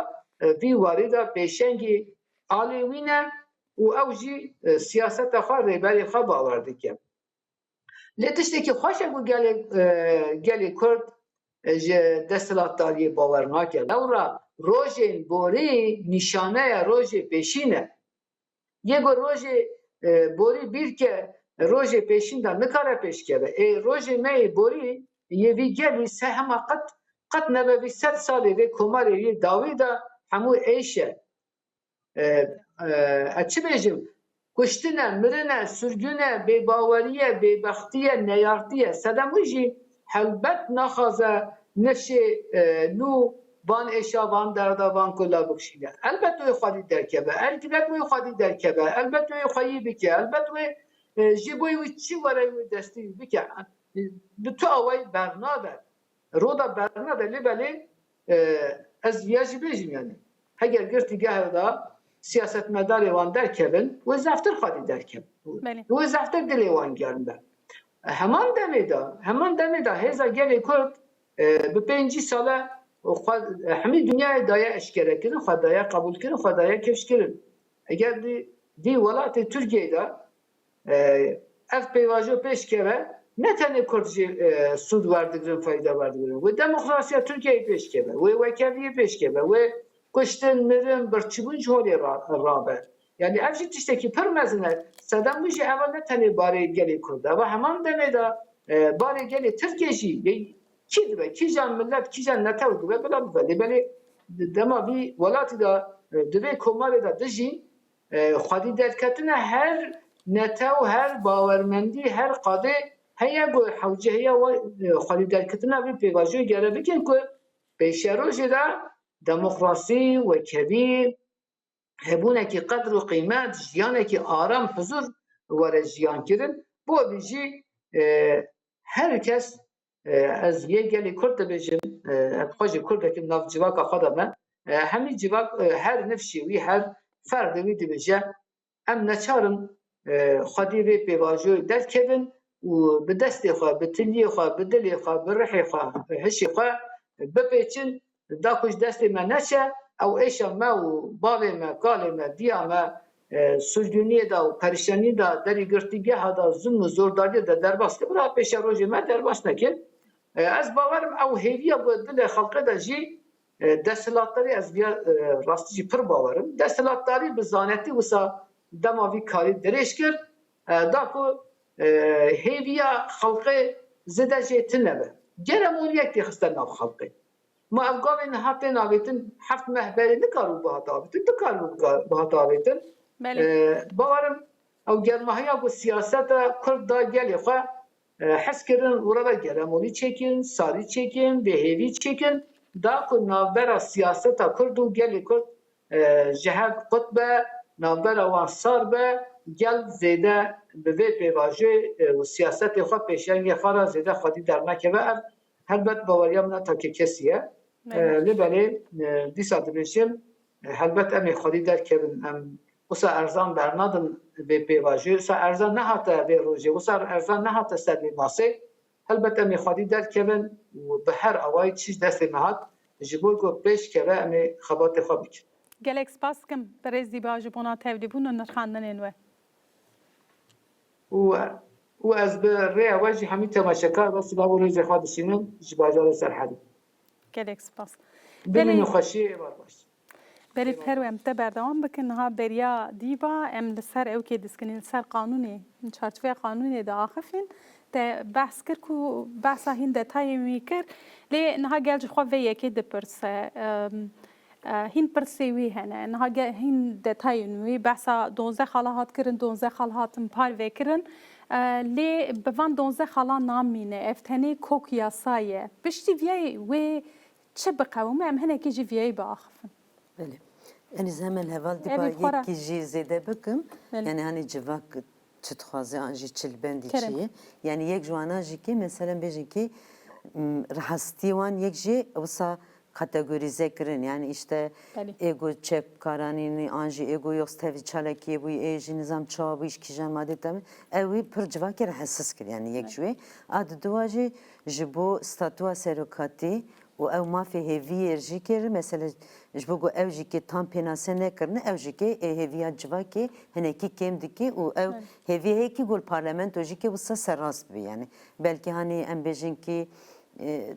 e, vî warê de pêşengê alê wî ne û ew jî, e, siyaseta xwe, rêberê xwe bawer dike. Lê tiştekî xweş e ku gelê, e, gelê Kurd, e, ji desthilatdariyê bawer nake. Lewra rojên borî nîşaneya rojê pêşî ne. Yê ku rojê, e, borî bîr ke, rojê pêşîn de nikare pêşkeve. Ê rojê me yê borî yê vî gelî se hema qet, qet nebe vî sed salê vê komarê yê dawî de hemû êş e. E, e, ez çi bêjim? Kuştin e, mirin e, sirgûn e, bêbawerî ye, bêbextî ye, neyartî ye. Sedem wî jî helbet naxwaze nifşê, e, nû van êşa, van derda, van kula bikişîne. Elbet wê xwedî derkeve, elbet wê xwedî derkeve, elbet wê xweyî bike, elbet wê, e, ji bo wî çi were wê destî bike. Bi tu awayî bernade. Roda bernade, lê belê, e, ez viya jî bêjim, yanî heger girtîgeha da siyasetmedarê wan derkevin, wê zeftir xwedî derkevin. Belê. Wê zeftir dilê wan germ be. Heman demê de, heman demê de hêza gelê Kurd, e, bi pêncî sale xwe, hemî dinyayê daye eşkerekirin, xwe daye qebûlkirin, xwe daye kifşkirin. Eger di, di welatê Tirkiyeyê de, e, ev pêvajo pêş keve, ne tenê Kurd jî, e, sûd werdigirin, fayda werdigirin. Wê demokrasiya Tirkiyeyê pêş keve, wê wekeviyê pêş keve, wê kuştin, mirin, birçîbûn ji holê ra-, rabe. Yanî ev jî tiştekî pir mezin e. Sedem wî jî eva ne tenê barê gelê Kurd e. Eva heman demê de, e, barê gelê Tirkê jî, yê kî dibe, kîjan millet, kîjan netew dibe, bila bibe. Lê belê di dema vî welatî de, e, di vê komarê de dijîn, e, xwedî derketina her netew, her bawermendî, her qadê heye ku hewce heye we, e, xwedî derketina vî pêvajoyê gere bikin ku pêşerojê de demokrasî, wekevî, hebûnekî qedr û qîmet, jiyanekî aram, huzur were jiyan kirin. Bo vî jî, e, her kes, e, ez yê gelê Kurd dibêjim, e, ez xwe jî Kurdek im, nav civaka xwe de me. E, hemî civak, e, her nifşê wî, her ferdê wî dibêje, em neçar in, e, xwedî vê pêvajoyê derkevin û bi destê xwe, bi tiliyê xwe, bi dilê xwe, bi rihê xwe, bi hişê xwe bipêçin, da ku ji destê me neçe, ew êşa me û bavê me, kalê me, diya me, e, sirgûniyê de û perişanî de, derî girtîgeha de, zulm û zordariyê de derbas kir, bira pêşerojê me derbas nekin. E, ez bawer im ew hêviya ku dilê xelkê de jî, e, desthilatdarî, ez viya, e, rastî jî pir bawer im. Desthilatdarî bi zanetî wisa dema vî karî dirêj kir, e, da ku, e, hêviya xelkê zêde jê tune be. Geremoniyek tê xiste nav xelkê. Ma ev gavê niha tên avêtin, heft meh berê nikaribû bihata avêtin, dikaribû bihata avêtin. Belê. E, bawer im ew germahiya ku siyaseta Kurd da gelê xwe, e, hez kirin û re ve geremonî çêkin, sarî çêkin, bêhêvî çêkin, da ku navbera siyaseta Kurd û gelê Kurd, e, ji hev qut be, navbera wan sar be, gel zêde bi vê pêvajoyê, e, û siyasetê xwe, pêşengê xwe re zêde xwedî dernekeve. Ev helbet baweriya min a takekesî ye. E, Belê. Lê belê, e, dîsa dibêjim, Helbet em ê xwedî derkevin, em wisa erzan bernadin vê pêvajoyê, wisa erzan nehate vê rojê, wisa erzan nehate ser vê masê. Helbet em ê xwedî derkevin û bi her awayî çi ji destê me hat, ji bo ku pêş keve em ê xebatê xwe bikin. Gelek spas dikim birêz Dîba ji bona tevlîbûn û nirxandinên we. Û, û ez bi rêya we jî hemî temaşekar ve silav û rêzê xwe dişînim ji bajarê Serhedê. Gelek spas. Bimînin Belê. Xweşiyê êvar baş. Berî Perwe, em te berdewam bikin. Niha beriya Dîba em li ser ewkê diskinîn, li ser qanûnê, çarçoveya qanûnê diaxifîn. Te behs kir ku behsa hîn detayên wî kir. Lê niha gel ji xwe vê yekê dipirse. Em, e, hîn pirsê wî hene. Niha ge-, hîn detayên wî, behsa donzdeh xala hat kirin, donzdeh xal hatin parve kirin. E, lê bi van donzdeh xalan namîne. Ev tenê kok yasa ye. Piştî viyayê wê çi biqewime, em hinekî jî viyayê biaxifin. Belê. Yanî ez hemen heval Evî diba xwe re. Yekî jî zêde bikim. Belê. Yanî hani civak çi dixwaze an jî çi li bendî Kerem. Çi ye. Yanî yek ji wana jî ki, meselen bêjin ki, m, rihastî wan yek jî wisa kategorîze kirin. Yanî işte Belê. Êgo çepkaranî an jî êgo yok tevî çalakiyê bûyî, ê jî nizam çawa bûyî, ji kîjan madê teme. Ew wî pir civakê rahatsiz kir, yanî yek ji wê. A di dua jî ji bo statûa serokatî û ew mafê hêviyê jî kir, mesele ji bo ku ew jî kê tam pênase nekirine, ew jî kê ê hêviya civakê hinekî kêm dikê û ew hêviyê heye kî ku li parlamento jî kê wisa serrast bibê. Yanî belkî hanî em bêjin kî, e,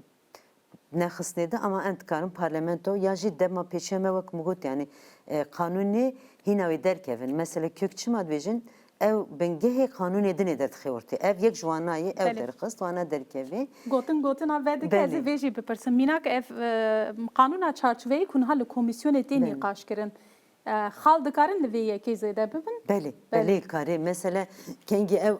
nexistnê de, ama em dikarin parlamento ya jî dema pêşiya me wek min got, yanî, e, qanûnê hîna wê derkevin. Mesele kök çima dibêjin, ew bingehê qanûnê dinê derdixê ortê. Ev yek ji wana ye, ew Belê. Derxist, wana derkevê. Gotin gotina vedike, ez ê Belê. Vê jî bipirsim. Mînak ev, e, qanûna çarçoveyê ku niha li komîsyonê tê Belê. Nîqaş kirin. E, xal dikarin li vê yekê zêde bibin? Belê, Belê. Belê karê. Mesele kengî ew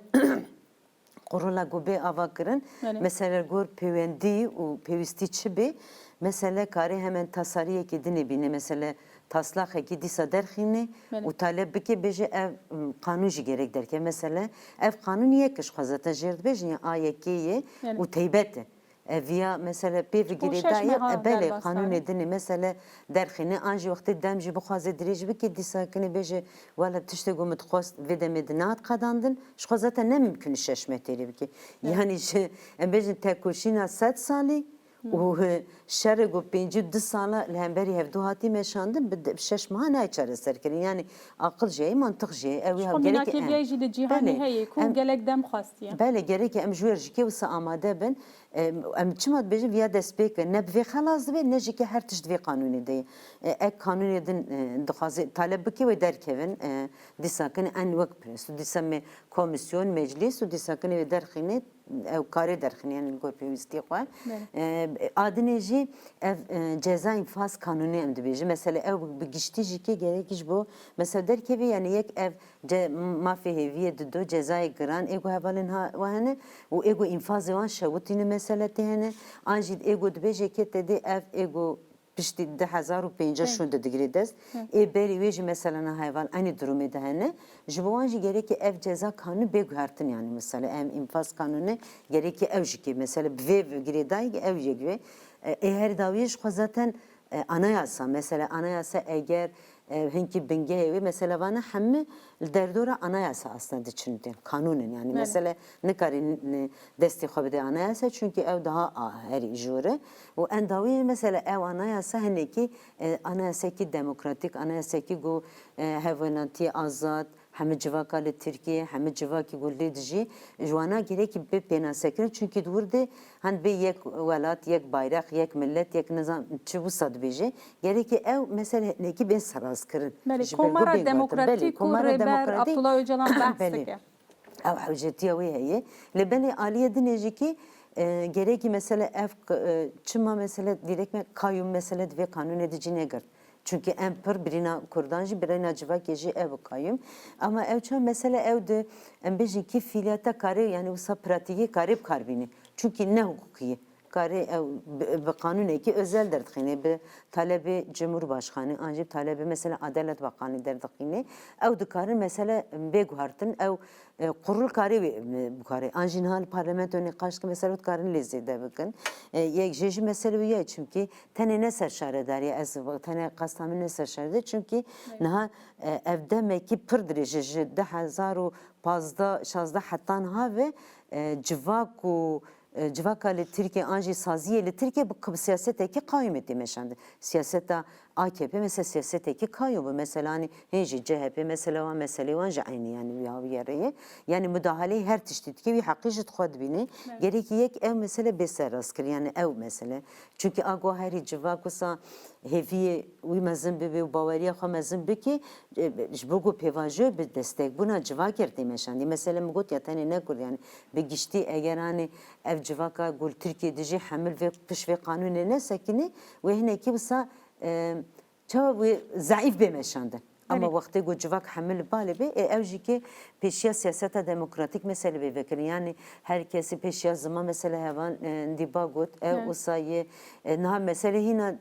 Qurula ku bê ava kirin, Belê. Mesela gor pêwendî û pêwîstî çi bê, mesela karê hemen tasariyekê dinê bîne, mesela taslaqekî dîsa derxîne Belê. Û taleb bike, bêje ev, m, qanûn jî gerek derke. Mesela ev qanûn yek ji xwe zaten jêr dibêjin ya A Y K'ê ye Belê. Û teybet e. Ev ya mesela pê ve Û şeş girêdayî, meha e, belê, derbas qanûnê dane. Dinê mesela derxîne, an jî wextê dem jî bixwaze dirêj bike, dîsa kinê bêje, wela tiştê ku min dixwest vê demê de nehat qedandin, ji xwe zaten ne mimkun e şeş meh têrê bike. Evet. Yanî ji, em bêjin tekoşîna sed salî û, e, şerê ku pêncî û du sala li hemberî hevdû hatî meşandin, bi de-, şeş meha nayê çareser kirin. Yanî aqil jî heye, mantiq jî heye. Ew Ji ya xwe gerek mînakê e. Viyayê jî li cîhanê Belê. Heye ku Em gelek dem xwestiye. Belê, gerek e em ji wer jî kê wisa amade bin. Em, em çima dibêjin viya destpêk e? Ne bi vê xelas dibe, ne jî ke her tişt vê qanûnê de ye. E, ek qanûnê din, e, dixwaze taleb bike wê derkevin, e, dîsa kin en wek prens û dîsa me komîsyon, meclîs û dîsa kin wê derxîne, ew karê derxîne, yani li gor pêwîstiyê xwe. Belê. E, a dinê jî ev, e, ceza infaz kanûnê em dibêjin. Mesela ew bi giştî jî ke gerekî ji bo mesela derkevê, yani yek ev ce-, mafê hêviyê dido, cezayê giran, ê ku hevalên ha-, we hene û ê ku înfazê wan şewitîne mesele tê hene, an jî ê ku dibêje ke tedê ev ê ku piştî du hezar û pêncî Pê. Şûnde digirê dest. Hı. Ê berî wê jî mesela niha heval enî durumê de hene. Ji bo wan jî gerekê ev ceza kanûnî bê guhertin, yani mesela em înfaz kanûnî gerekê ew jî ke mesela bi vê girêdayî ew yek wê. E, ê her dawiyê ji xwe zaten, e, anayasa, mesela anayasa eger e, hinkî bingehê wê, mesela vana hemû li derdora anayasa aslında diçin tên, kanûn in, yani Belê. Mesela nikarî n-, n-, destê xwe bide anayasa, çünkü ew daha a-, herî jor e. Û endawiyê mesela ew anayasa hinekî, e, anayasekî demokratîk, anayasekî ku, e, hevwelatiyê azad, hemû civaka li Tirkiye, hemû civakî ku lê dijî, ji wana gerekî bê pênasekirin, çünkü di wir de Hen bê yek welat, yek bayrak, yek millet, yek nizam çi wisa dibêje. Gerekê ew mesele hinekî bên serrastkirin. Belê, Ji ber Komara ku bên gotin. Demokratîk Belê, û Komara Rêber Demokratîk. Abdullah Öcalan behs Belê. Dike. Ew hewcetiya wê heye. Lê belê aliyê dinê jî kî, e, gerekî mesele ev, e, çima mesele direkt me kayyum mesele di vê kanûnê de cî negirt. Çünkü em pir birîna Kurdan jî, birîna civakê jî ev kayyum. Ama ew çend mesele ew di, em bêjin kî fiiliyeta karê, yani wisa pratîkê karê bi kar bîne. Çünkü ne hukukî ye. Karê ew bi, bi qanûnekî özel derdixînê, bi talebê Cumhurbaşkanı, an jî bi talebê mesela Adalet Bakanı derdixînê. Ew dikarin mesele bê guhertin, ew, e, kurul karê wê, e, bikare. An jî niha li parlamento nîqaş dikin, mesela dikarin lê zêde bikin. E, yek jê jî mesele wî ye, çimkî tenê ne ser şaredarî, ez tenê qesta min ne ser şaredarî, çimkî niha, e, ev demekî pir dirêj e, ji du hezar û pazdeh şazdeh heta niha ve, e, civak û e, civaka li Tirkiye an jî saziyê li Tirkiye bi, bi siyasetekî qayûmê tê meşandin. Siyaseta A K P mesela siyasetekî qayûm bû. Mesela, hani, hên jî C H P mesela wan meselê wan jî eynî, yani, ya wî ye rê ye. Yani, mudahaleyê her tiştî dike, wî heqî ji xwe dibîne. Evet. Gerekî yek ev mesele bê serrastkirin, yani, ew mesele. Çunkî a go herî civak wisa hêviyê wî mezin bibe û baweriya xwe mezin bike, e, ji bo ku pêvajoyê bi destekbûna civakê re tê meşandî. Mesele min got ya tenê ne Kurd, yani bi giştî eger hanê ev civaka ku li Tirkiye dijî hemil vê pişt vê qanûnê nesekine, wê hinekî wisa, e, çawa wê zeîf bê meşandin. Ama Erê. Wextê ku civak hemil li balê bê, e, ew jî ki pêşiya siyaseta demokratîk mesele bê vekirin. Yani her kesî pêşiya ziman mesele hevan, e, dîba got, ew Evet. wisa yê, e, niha mesele hîna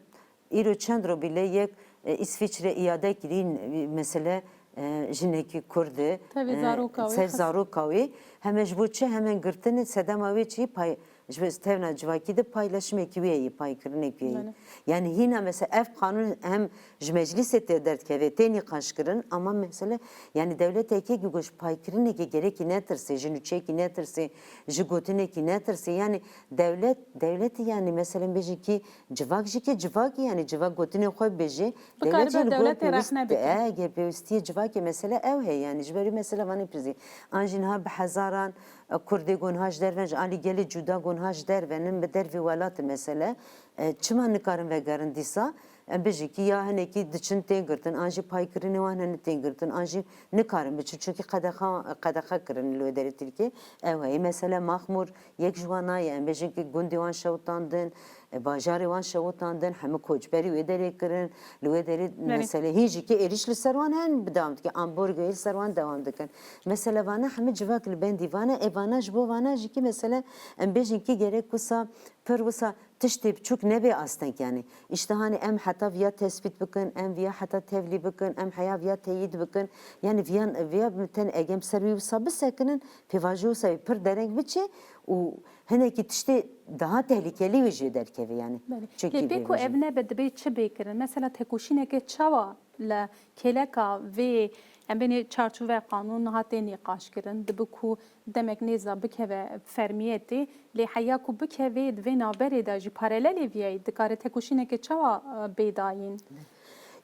Îro çend ro bîle yek, e, Îsviçre îade kirîn, e, mesele, e, jinekî Kurd e, Tevî e, zaroka wî tev xist. Zaroka wî. Heme ji bo çi? Hemen girtinê sedema wê çi pay, ji bo tevna civakî de paylaşmekî wê ye, paykirinekî wê ye. Belê. Yani hîna mesela ev qanûn hem ji meclîsê tê derdikeve, tê nîqaş kirin, ama mesele yani dewletekê ku ji paykirinekê gerekî netirsê, ji nûçeyekî netirsê, ji gotinekî netirsê. Yani dewlet, dewletî yani mesela bêjin kî Civak jî ki civak e, yani civak gotinê xwe bêje. Bikaribe dewletê rexne bike. E, ge pêwîstiyê civakê mesele ew heye, yani ji ber wî mesele vanê pirzî. An jî niha bi hezaran, e, Kurdê gonha ji derve, ji alî gelê cuda gonha ji derve, nin bi dervê welat e mesele. E, çima nikarin vegerin dîsa? Em bijî ki ya hinekî diçin tên girtin, an jî paykirinê wan hene tên girtin, an jî nikarin biçin, çunkî qedexa, qedexe kirin li wê derê Tirkiye. Ew heye. Mesele Maxmûr yek ji wana ye. Em bêjin ki gundê wan şewitandin, e, bajarê wan şewitandin, hemû koçberî wê derê kirin. Li wê derê Belê. Mesele hîn jî ki êrîş li ser wan hen bi dewam dike. Ambargoyê li ser wan dewam dikin. Mesele vana hemû civak li bendî vana, e, vana ji bo vana jî ki mesele em bêjin ki gerek wisa pir wisa tiştê biçûk nebê asteng yani. Îşte hanê em heta viya tespît bikin, em viya heta tevlî bikin, em heya viya teyîd bikin. Yani viya, viya ten egem ser wî wisa bisekinin, pêvajoya wisa wî pir dereng biçe û hinekî tiştê daha tehlikelî wê jê derkeve yani. Belê. Çekî Lê pê ku vê ev jê. Nebe dibê çi bê kirin? Mesela tekoşîneke çawa li kêleka vê, em bênê çarçove qanûn niha tê nîqaş kirin, dibi ku demek nêza bikeve fermiyetê, lê heya ku bikeve di vê navberê de jî paralelê viyayî dikare tekoşîneke çawa, e, bê dayîn?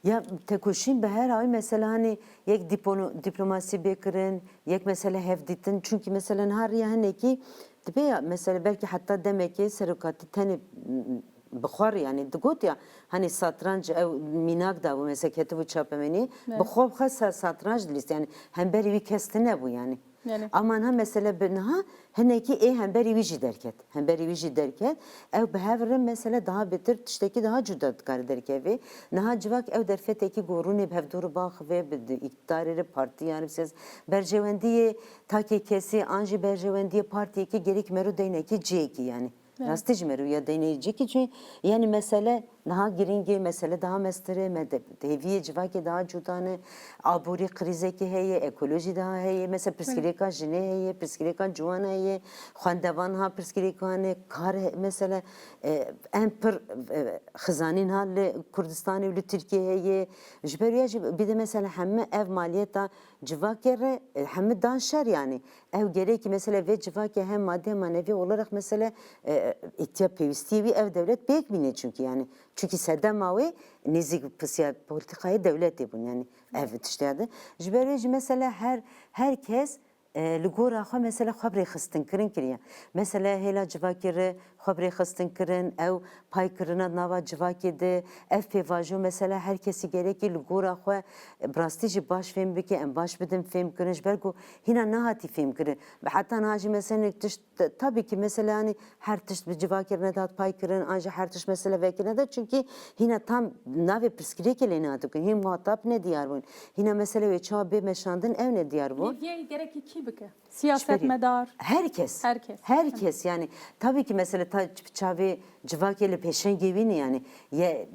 Ya tekoşîn bi her hawî mesela hanê yek dîpono-, dîplomasî bê kirin, yek mesela hevdîtin. Çunkî mesela niha riya hinekî dibe ya, mesela belkî heta demekê serokatî tenê, m, bi xwe re, yani digot ya, hani satranç ew mînak dabû, mesela ketibû çapemenî, Evet. bi xwe bi xwe sa-, satranç dilîst, yani hemberî wî kes tune bû yani. Yani. Ama niha mesele bi niha hinekî ê hemberî wî jî derket. Hemberî wî jî derket. Ew bi hev re mesele daha bêtir tiştekî daha cuda dikare derkeve. Niha civak ew derfetekî ku rûnê bi hevdû re baxivê, bi di-, îktidarê re, partî yani bi siyas-, berjewendiyê takê kesî an jî berjewendiyê partiyekî gerek mero deynekî cihekî yani. Evet. Rastî ji mero ya deynekî cihekî çi yani mesele Niha girîng e, mesele daha mestir e, me de, hêviyê civakê daha cuda ne, aborî krîzekê heye, ekolojî daha heye, mesela pirsgirêka jinê heye, pirsgirêka ciwana heye, xwendevan ha pirsgirêka ne, kar he-, mesela, e, em pir, e, xizanîn ha li Kurdistanê û li Tirkiye heye. Ji ber ya jî bir de mesela hemî ev maliyeta civakê re, e, hemî dan şer yani. Ew gerekî mesela vê civakê hem madî hem manevî olarak mesela, e, ihtiya pêwîstiyê wî ev dewlet pêk bîne çunkî yani. Çunkî sedema wê nêzîk pisiya polîtîkayê dewletê bûn, yani ev tiştê de. Ji ber wê jî mesela her, her kes, e, li gora xwe mesela xwe bi rêxistin kirin kiriye. Mesela hêla civakê re xwe bi rêxistin kirin, ew paykirina nava civakê de, ev pêvajo mesela her kesî gerekî li gora xwe, e, bi rastî jî baş fêm bike, em baş bidin fêm kirin, ji ber ku hîna nehatî fêm kirin. Bi heta niha jî mesela tişt T-, tabii ki mesela, hani, her tişt bi civakê re nedat pay kirin, an jî her tişt mesela vekirine de, çünkü hîna tam navê pirsgirêkê lê nehat kirin. Hîn muhatap nediyar bûn. Hîna mesela wê çawa bê meşandin ew nediyar bû. Lê viyayî gerekî kî Bike. Siyasetmedar. Her kes. Her kes. Her kes yani. Tabii ki mesela ta çavê civakê li pêşengê wî ne yani. Ye,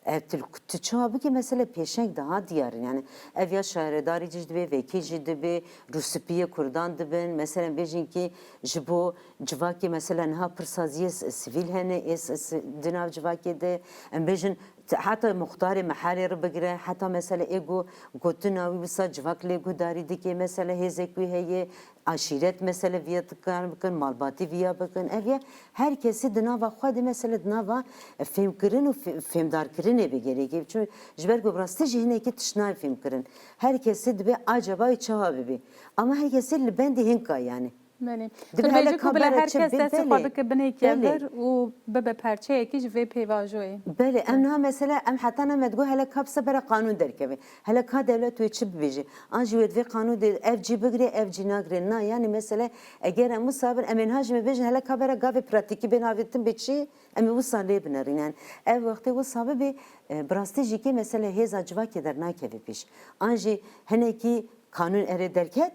ev tu, tu çawa bike mesela pêşeng daha diyar in yani. Ev ya şaredarî jî dibe, vekî jî dibe, rûspiyê kurdan dibin. Mesela bêjin ki ji bo civakê mesela niha pir saziyê s-, sivîl hene ê s-, s-, di nav civakê de. Em bêjin t-, heta muxtarê mehelê re bigire, heta mesela ê ku gotina wî wisa civak lê guhdarî dike, mesela hêzek wî heye, aşîret mesela viya dikar bikin, malbatî viya bikin. Ev ye her kesî di nava xwe de mesela di nava fêmkirin û fê-, fêmdarkirinê bi gerekê. Çi ji ber ku bi rastî jî hinekî tişt nayê fêmkirin. Her kesî dibe acaba wî çawa bibî. Ama her kesî li bendî hinka yani. Belê. Dibe Tu hele dibêjî ka ku bila bera her çi kes bin, destê belê. Xwe bike binê Belê. kevir û bibe perçeyekî ji vê pêvajoyê. Belê, em niha mesela em heta ne me digot hele ka bi sebera qanûn derkeve. Hele ka dewlet wê çi bibêje? An jî wê di vê qanûn de ev cî bigire, ev cî nagire. Na, yani mesela eger em wisa bin, em ê niha jî me bêjin hele ka bera gavê pratîkî bên avêtin bê çi? Em ê wisa lê binerin. Yani ev wextê wisa bibe, e, bi rastî jî kê mesela hêza civakê dernakeve pêş. An jî hinekî qanûn erê derket,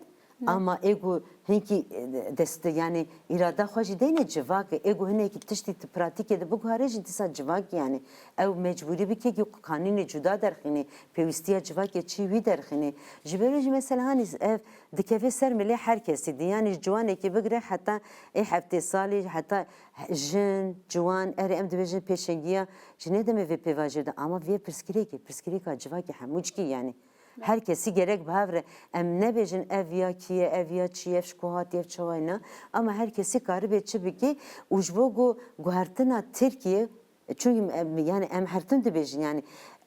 ama ê ku hinkî, e, dest, yani îrada xwe jî deyne civakê, ê ku hinekî tiştî tu pratîkê de biguhare jî dîsa civakê yani. Ew mecbûrî bike ku qanûnê cuda derxînê, pêwîstiya civakê çi wî derxînê. Ji ber wê jî mesela hanî ev dikeve ser milê her kesî de. Yani ji ciwanekî bigire heta ê heftê salî, heta jin, ciwan, erê em dibêjin pêşengiya ji nê demê vê pêvajoyê de. Ama vê pirsgirêkê, pirsgirêka civakê hemû çikî yani. Her kesî gerek bi hev re. Em nebêjin ev ya kî ye, ev ya çi ye, ev ji ku hatiye, ev çawa ye, na. Ama her kesî karibe çi bike û ji bo ku guhertina Tirkiye, çunkî em, yani em her tim dibêjin yani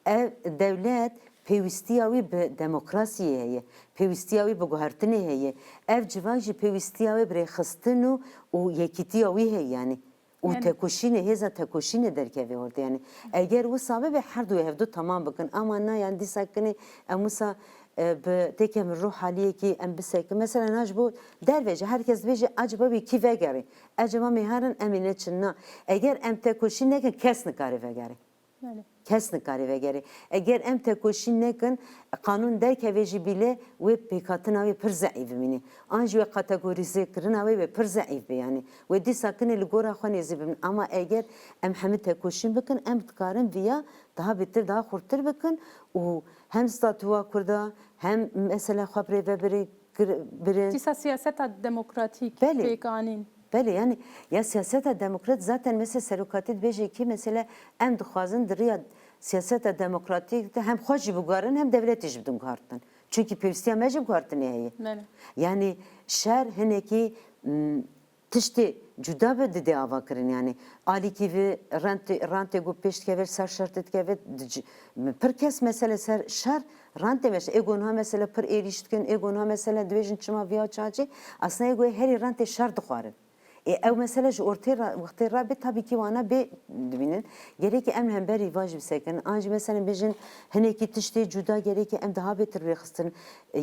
ev dewlet pêwîstiya wî bi demokrasiyê heye, pêwîstiya wî bi guhertinê heye. Ev civak jî pêwîstiya wê bi rêxistin û, û yekîtiya wî heye yani. Û Yani tekoşînê, hêza tekoşînê derkeve ortê. Yani eger wisa bibe her du hevdu temam bikin. Ama na yani dîsa kinê em wisa, e, bi têke min ruh haliyekî em bisekin. Mesela na ji bo derve jî her kes dibêje acaba wî kî vegerî? Acaba mêharin em ê neçin? Na. Eger em tekoşîn nekin kes nikare vegerî. Belê. Kes nikare vegerê. Eger em tekoşîn nekin, qanûn derkeve jî bîle wê pêkhatina wê pir zeîf bimîne. An jî wê kategorîzekirina wê wê pir zeîf be yani. Wê dîsa kinê li gora xwe nêzî bibin. Ama eger em hemî tekoşîn bikin, em dikarin viya daha bêtir, daha xurtir bikin û hem statûa Kurda hem mesela xwe bi rê ve birê kir-, birin. Dîsa siyaseta demokratîk Belê. pêk anîn. Belê, yani ya siyaseta demokrat zaten mesela serokatî dibêje ki mesela em dixwazin di riya siyaseta demokratîk de hem xwe jî biguherin hem dewletê jî bidin guhartin. Çunkî pêwîstiya me jî guhartinê heye. Belê. Yani şer hinekî, m, tiştê cuda bi didê ava kirin yani. Alîkî vi rentê, rentê ku pêş dikeve, ser şer dikeve, dic-, pir kes mesele ser şer rentê meşe. Ê gonha mesele pir êrîş dikin, ê gonha mesele dibêjin çima viya çaçê. Aslında ê goyê herî rentê şer dixwarin. Ê ew mesele ji ortê ra, wextê rabe tabii ki wana bê dibînin. Gerekî em li hemberî va jî bisekin. An jî mesela bêjin hinekî tiştê cuda gerekî em daha bêtir rêxistin.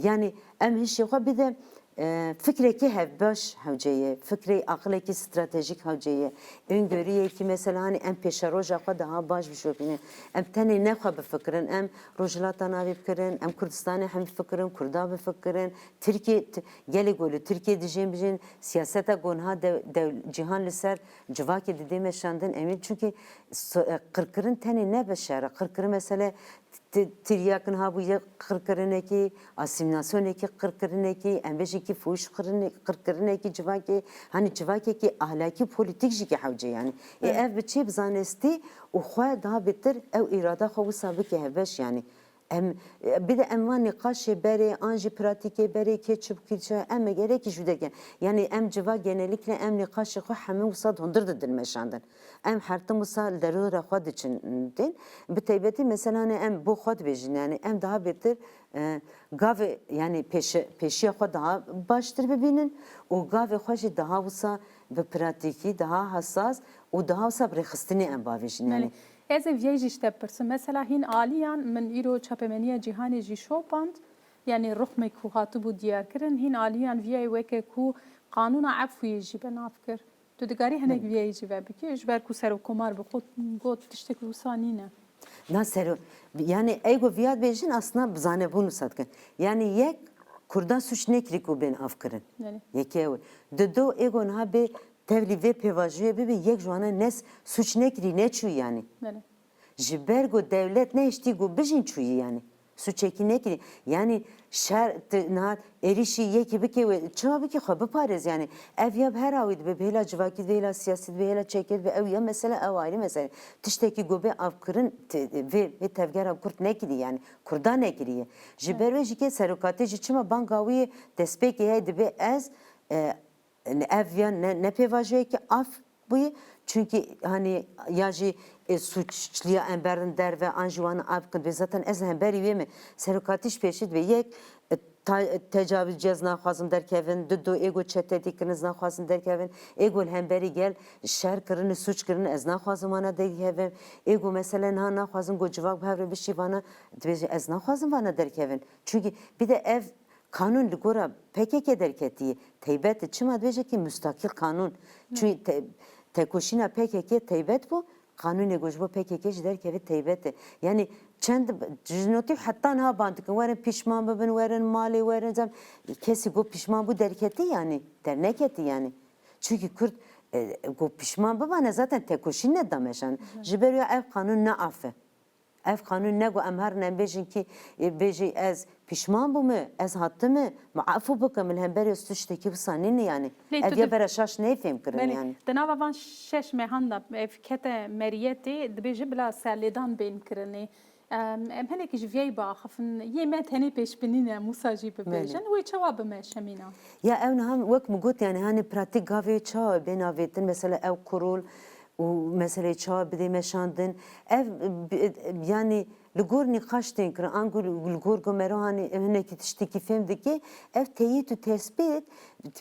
Yani em hişê xwe bide, e, fikrekî hevbeş hewce ye, fikrê aqilekî stratejîk hewce ye, öngörüyekî mesela hanî em pêşeroja xwe daha baş bişopînin. Em tenê ne xwe bifikirin, em Rojhilata Navî bikirin, em Kurdistanê hemî bifikirin, Kurda bifikirin, Tirkiye, t-, gelê ku li Tirkiye dijîn bijîn, siyaseta ku niha dew-, dew-, cîhan li ser civakê didê meşandin, em ê çunkî so-, e, qirkirin tenê ne bi şer e, qirkirin mesele Ti-, tiryakin habûye qirkirinekî, asîmîlasyonekî qirkirinekî, em bêjin ki fuhîş qirine-, qirkirinekî civakê, hanî civakekî ahlakî û polîtîk jî ki hewce yanî. Ê, ev bi çê bi zanestî û xwe daha bêtir ew îrada xwe wisa bike hevbeş yanî. Em, e, bir de em van nîqaşê berê, an jî pratîkê berê, kê çi bikî çi, em ê gerekî jû derken. Yanî em civa genellikle em nîqaşê xwe hemû wisa hundir didin meşandin. Em her tim wisa li derûra xwe diçin tên. Bi taybetî mesela ne em bo xwe dibêjin, yani em daha bêtir, e, gavê, yani pêşe-, pêşiya xwe daha baştir bibînin û gavê xwe jî daha wisa bi pratîkî, daha hesas û daha wisa bi rêxistinê em bavêjin. Yani. Belê. Ez ê viyayî jî ji te bipirsim. Mesela hîn aliyan, min îro çapemeniya cîhanê jî şopand, yani ruxmê ku hatibû diyarkirin, hîn aliyan viyayî weke ku qanûna efwiyê jî benav kir. Tu dikarî hinek viyayî jî vebikî, ji ber ku serokkomar bi xwe got tiştek wisa nîne. Na sero, yani ey ku viya dibêjin aslında bi zanebûn wisa dikin. Yani yek, Kurdan suç nekirî ku bên avkirin. Belê. Yekê ew e. Dido êgo niha bê tevlî vê pêvajoyê bibe, yek ji wana ne s-, suç nekirî, neçû yanî. Belê. Ji ber ku dewlet nehiştî ku bijîn çûyî yanî. Suçekî nekirî. Yanî şer, tu niha êrîşî yekî bike wê, çima bike xwe biparêz yanî. Ev ya bi her awî dibe, bi hêla civakî dibe, hêla siyasî dibe, hêla çekê dibe, ew ya mesele, ew ayrı mesele. Tiştekî ku bê avkirin, ti-, vê, vê tevgera Kurd nekirî yanî. Kurda nekiriye. Ji ber wê jî ke serokatê jî çima banga wî ye, destpêkê heye dibe ez, e, ev ya ne, ne pêvajoyeke af bûye. Çunkî hanî ya jî, e, suçliya em berdin derve an jî wan av bikin. Zaten ez hemberî wê me. Serokatî ji pêşî dibe. Yek, e, ta-, tecavizcî ez naxwazim derkevin. Dido êgo çetetî kirin ez naxwazim derkevin. Êgo li hemberî gel şer kirin, suç kirin ez naxwazim wana derkevin. Êgo mesele niha naxwazim ku civak bi hev re bişî vana, dibêje ez naxwazim vana derkevin. Çunkî bir de ev kanûn li gora P K K derketiye. Teybet e. Çima dibêje ki mustakil kanûn? Çunkî te-, tekoşîna P K K teybet bû, qanûnê ku ji bo P K K jî derkeve teybet e. Yanî çend ji notî heta niha ban dikin, werin pîşman bibin, werin malê, werin zem-, kesî ku pîşman bû derketî yanî, derneketî yanî. Çunkî Kurd, e, ku pîşman bibane zaten tekoşîn neda meşan. Ji ber wê ev qanûn ne af e. Ev qanûn ne ku em herin em bêjin kî, e, bêjî ez pîşman bûme, ez hatime, min efû bike, min li hemberî tu tiştekî wisa nîne yanî. Lê Ev tu ya di- bera şaş neyê fêm kirin Belê, yanî. Di nava van şeş mehan de ev kete meriyetê, dibêje bila serlêdan bên kirinê. Em, em hinekî ji viyayî biaxifin, yê me tenê pêşbinî ne, em wisa jî bibêjin. Belê. Wê çawa bime Şemîna? Ya ew niha wek min got yanî hanê pratîk gavê çawa bên avêtin, mesela ew kurul, û meseleyê çawa bidê meşandin. Ev, bi-, yanî li gor nîqaş tên kirin, ango li gor ku mero hanî hinekî tiştekî fêm dike, ev teyît û tespît,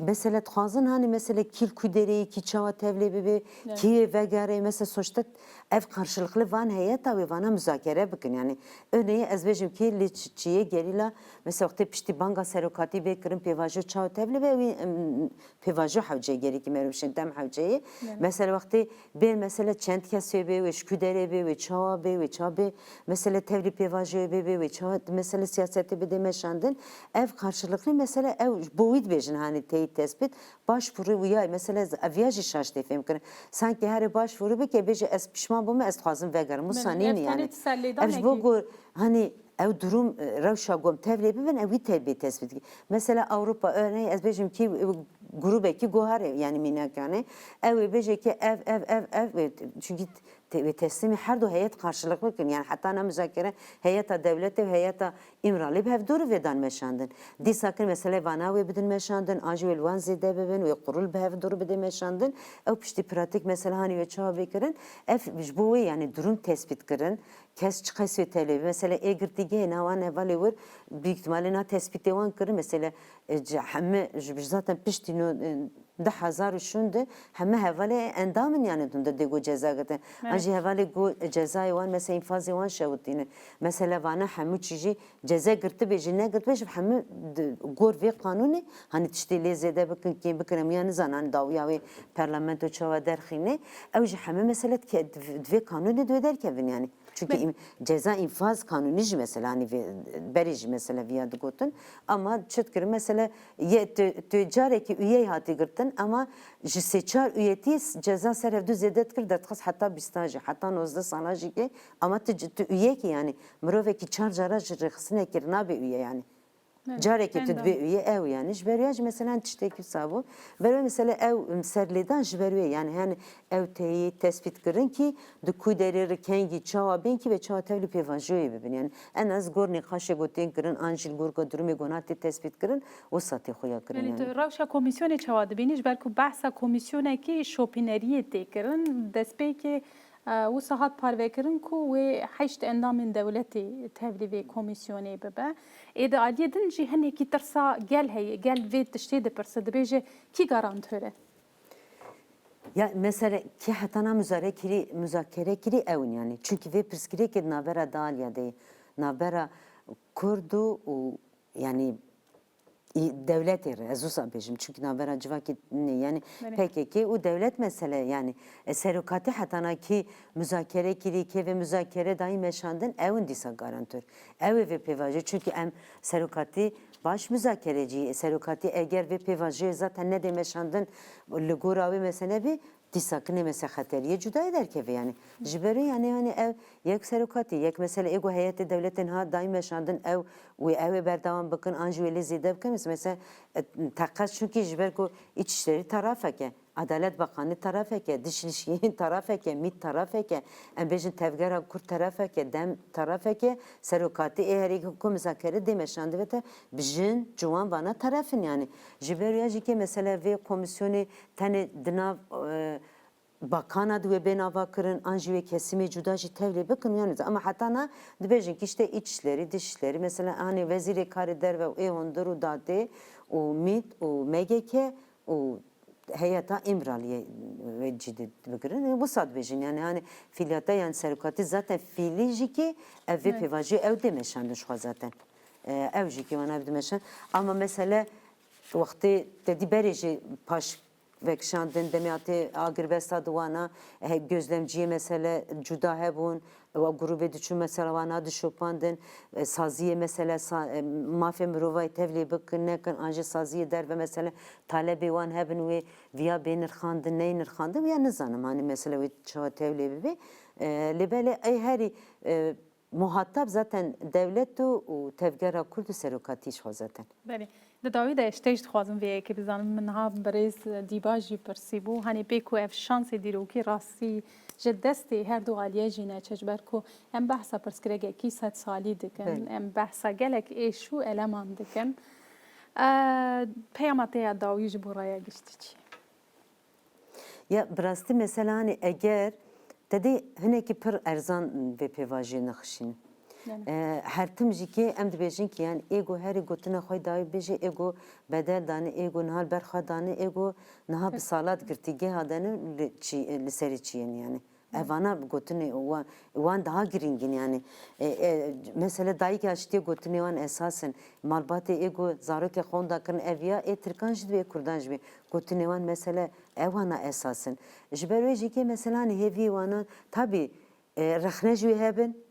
mesela dixwazin hanî mesela kî li ku derê ye, kî çawa tevlê bibe, Evet. kî yê vegere, mesela sonuçta ev karşılıklı van heyeta wê vana muzakere bikin. Yanî örneğin ez bêjim kî li çi-, çiyê gerîla, mesela wextê piştî banga serokatî bê kirin pêvajo çawa tevlê be, wî, em, pêvajo hewceyê gerekî mero bişên dem hewceyê. Mesela wextê bên mesela çend kes wê bê, wê ji ku derê bê, wê çawa bê, wê ça bê, mesela tevlî pêvajoyê bê bê, wê ça, mesela siyasetê bidê meşandin. Ev karşılıklı mesela ew bo wî dibêjin hanî teyî tespît. Başvuru wî ya mesela ev ya jî şaş tê fêm kirin. Sanki herê başvuru bike bêje ez pişman bûme, ez dixwazim vegerim. Wisa nîne yanî. Ev ji bo ku hanî ew durum, e, rewşa ku em tevlê bibin, ew wî te bê tespît kir. Mesela Ewropa, örneğin ez bêjim kî, e, grûbekî guhar e, yanî mînakane. Ew ê bêje ki ev, ev, ev, ev, e, çunkî te-, wê teslîmî her du heyet karşılıklı kirin. Yanî heta na muzakere heyeta dewletê û heyeta Îmralî bi hevdû re vê dan meşandin. Dîsa kin mesela vana wê bidin meşandin, an jî wê li wan zêde bibin, wê qurul bi hevdû re bidê meşandin. Ew piştî pratîk mesela hanî wê çawa bê kirin. Ev ji bo wê yanî durum tespît kirin. Kes çiqas wê tevlê bê. Mesela ê girtîgehê na wan hevalê wir, büyük ihtimalle na tespîtê wan kirin. Mesela, e, ci-, heme ji, ji zaten piştî no, e, du hezar û şûn de heme hevalê endam in yanî dûn de dê go ceza girtin. An jî hevalê go cezayê wan mesela înfazê wan şewitîne. Mesela vana hemû çî jî ceza girtibe jî negirtibe jî hemû di gor vê qanûnê hanî tiştê lê zêde bikin, kêm bikin, em ya nizan hanî dawiya wê parlamento çawa derxîne. Ew jî hemû mesela dike-, di vê qanûnê di wê derkevin yanî. Çunkî Be- im- ceza înfaz kanûnî jî mesela, hani vê, berê jî mesela viya digotin. Ama çi dikirin mesela, yê tu, tu carekî üyeyê hatî girtin, ama ji sê çar üyetî ceza ser hevdu zêde dikir, derdixist heta bîstan jî, heta nozdeh sala jî kê, ama tu, tu üyekî yani, mirovekî çar cara ji rêxistinekî re nabe üye yani. Evet, Carekî tu dibê üye ew yani. Ji ber ya jî mesela tiştekî wisa bû. Ber wê mesela ew, em, serlêdan ji ber wê yani, hani ew teyî tespît kirin kî di ku derê re kengî çawa bên kî ve çawa tevlî pêvajoyê bibin. Yani en az gor nîqaşê ku tên kirin an jî li gor ku durumê ku hatê tespît kirin, wisa tê xuya kirin Belê, yani. Tu rewşa komîsyonê çawa dibînî? Ji ber ku behsa komîsyonekî şopîneriyê tê kirin, destpêkê E, wisa hat parvekirin ku wê heşt endamên dewletê tevlî vê komîsyonê bibe. Ê di aliyê din jî hinekî tirsa gel heye, gel vê tiştê dipirse, dibêje kî garantör e? Ya mesela kî hetana muzare kirî, muzakere kirî ew in yani. Çunkî vê pirsgirêkê di navbera du aliya de ye. Navbera Kurd û, û yani î-, dewletê re, ez wisa bêjim, çunkî navbera civakê nê, yanî Belê. P K K û dewlet mesele, yanî, e, serokatî hetana kî muzakere kirî, kê vê muzakere dayî meşandin, ew in dîsa garantor. Ew ê vê pêvajoyê, çunkî em serokatî baş muzakerecî, e, serokatî eger vê pêvajoyê zaten nedê meşandin, li gora wê mesele bî, dîsa kinê mese xeteriyê cudayê derkeve, yanî. Ji ber wê, yanî, yanî ev yek serokatî, yek mesele ê ku heyetê dewletê niha dayî meşandin ew wê ew ê berdewam bikin, an jî wê lê zêde bikin. Mes-, mesela, e, teqez çunkî ji ber ku Îçişlerî tarafeke, Adalet Bakanı tarafeke, Dış ilişkileri tarafeke, mit tarafeke, em bêjin Tevgera Kurd tarafeke, dem tarafeke, serokatî ê herî ku muzakere dê meşandin vete, bi jin, ciwan vana taraf in, yanî. Ji ber wê jî ke mesele vê komîsyonê tenê di nav, e, bakana di wê bên ava kirin, an jî wê kesimê cuda jî tevlê bikin, yan wisa. Ama heta na dibêjin ki işte iç işleri, dış işleri, mesela, hani, wezîrê karê derve û ê hundir û datê û mit û M G K û heyeta Îmraliyê wê cidî bigirin. Wisa dibêjin, yani, hani, fîliyata, yani, serokatî zaten fîlî jî ki ev vê Evet. pêvajoyê ew dê meşandin ji xwe zaten. E, ew jî ki wana bi dimeşan. Ama mesele wextê te dî berê jî paş vekişandin, demê hatê agirbesta di wana, he, gözlemciyê mesele cuda hebûn, wa grûbê diçûn mesela wana dişopandin, e, saziyê mesele sa-, e, mafê mirovayê tevlê bikin, nekin, an jî saziyê derve mesele talebê wan hebin wê viya bê nirxandin, neyê nirxandin, ya nizanim, hani mesele wê çawa tevlê bibê. E, lê belê ey herî, e, Muhatab zaten dewlet û, û tevgera Kurd û serokatî ji xwe zaten. Belê. Di dawî de ez tişt dixwazim vê yekê bizanim. Min niha birêz Dîba jî pirsîbû. Hanê bê ku ev şansê dîrokî rastî ji destê her du aliyê jî neçe, ji ber ku em behsa pirsgirêkekî sed salî dikin, Belê. em behsa gelek êş û eleman dikin. E, peyama te ya dawî ji bo raya giştî çi ye? Ya, bi rastî mesela, hani, eger te dê hinekî pir erzan vê pêvajoyê nexişînin. Yani. E, her tim jî kê em dibêjin ki, yani, ê ku herî gotina xwe dawî bêje, ê ku bedel dane, ê ku niha li ber xwe dane, ê ku niha bi Evet. salat girtîgeh hadene li çi-, li serê çiyên, yani. Evana gotinê wan, wan daha girîng in, yani. E, e, mesele dayika jî tê gotinê wan esas in. Malbatê ê ku zarokê xwe winda kirin ev ya, ê Tirkan jî divê, Kurdan jî bê. Gotinê wan mesele ewana esas in. Ji ber wê jî kê mesela, hani, hêviyê wana, tabî, e, rexne jî wê hebin.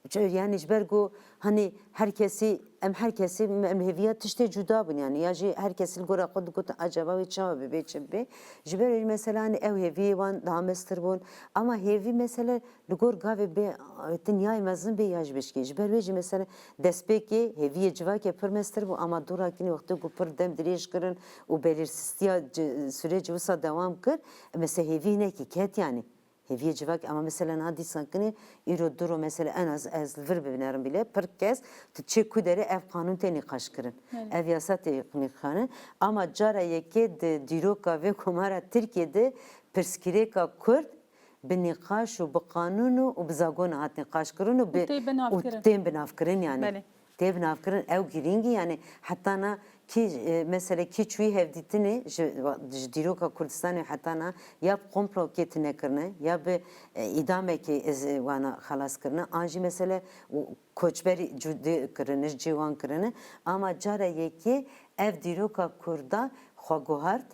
Çi-, yani ji ber ku, hani, her kesî, em her kesî, em hêviya tiştê cuda bûn, yani, ya jî her kesî li gora xwe digotin, acaba wê çawa bibe, çi bibe? Ji ber wê mesela, hani, ew hêviyê wan daha mestir bûn. Ama hêvî mesele li gor gavê bê, dinyayê mezin bê ya ji bişkê. Ji ber wê jî mesele destpêkê hêviyê civakê pir mestir bû, ama dûra kinê wextê ku pir dem dirêj kirin û belirsiztiya ci-, sürecî wisa dewam kir, mesela hêvî hinekî ket, yani. Hêviyê civak, ama mesela niha dîsan kinê, îro duro mesela en az ez li vir binerim bile, pir kes tu çê ku derê ev qanûn tê nîqaş kirin. Evet. Ev yasa tê nîqaş kirin. Ama cara yekê di dîroka vê komara Tirkiyê de pirsgirêka Kurd bi nîqaş û bi qanûn û, û bi zagona hat nîqaş kirin û bi, Û tê binavkirin. û tên binavkirin yani. Belê. Tê binavkirin ew girîngî, yani heta na kî, e, mesele kî çûyî hevdîtinê ji, ji dîroka Kurdistanê heta na ya bi komplokê tune kirine, ya bi, e, îdamekê ez, e, wana xelas kirine, an jî mesele û koçberî cudî kirine, ji cê wan kirine. Ama cara yekê ev dîroka Kurda xwe guhart,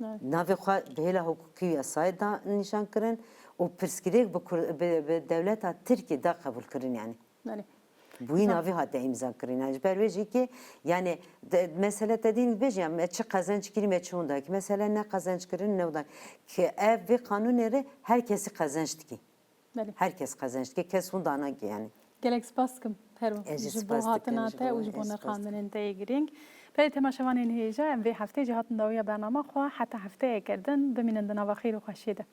Evet. Navê xwe bi hêla hukukî û yasayê da nîşan kirin û pirsgirêk bi Kur-, bi, bi dewleta Tirkiyê da qebûl kirin, yani. Belê. Bi wî Tamam. navî hate îmza kirin. Yani ji ber wê jî ki, yani, de, mesele te dîn bêjî, ya me çi qezenc kirî, me çi hunda ki. Mesele ne qezenc kirin, ne hunda ki. Ev vê qanûnê re her kesî qezenc dikî. Belê. Her kes qezenç dike, kes hûn danake yani. Gelek spas dikim, Perwin, Ez jî ji bo spas dikim hatina ji te bo, û ji bo ez spas dikim. nirxandinên te yê girîng. Belê, temaşevanên hêja, em vê heftê jî hatin dawiya bernama xwe. Heta hefteyeke din, bimînin di nava xêr û xweşiyê de.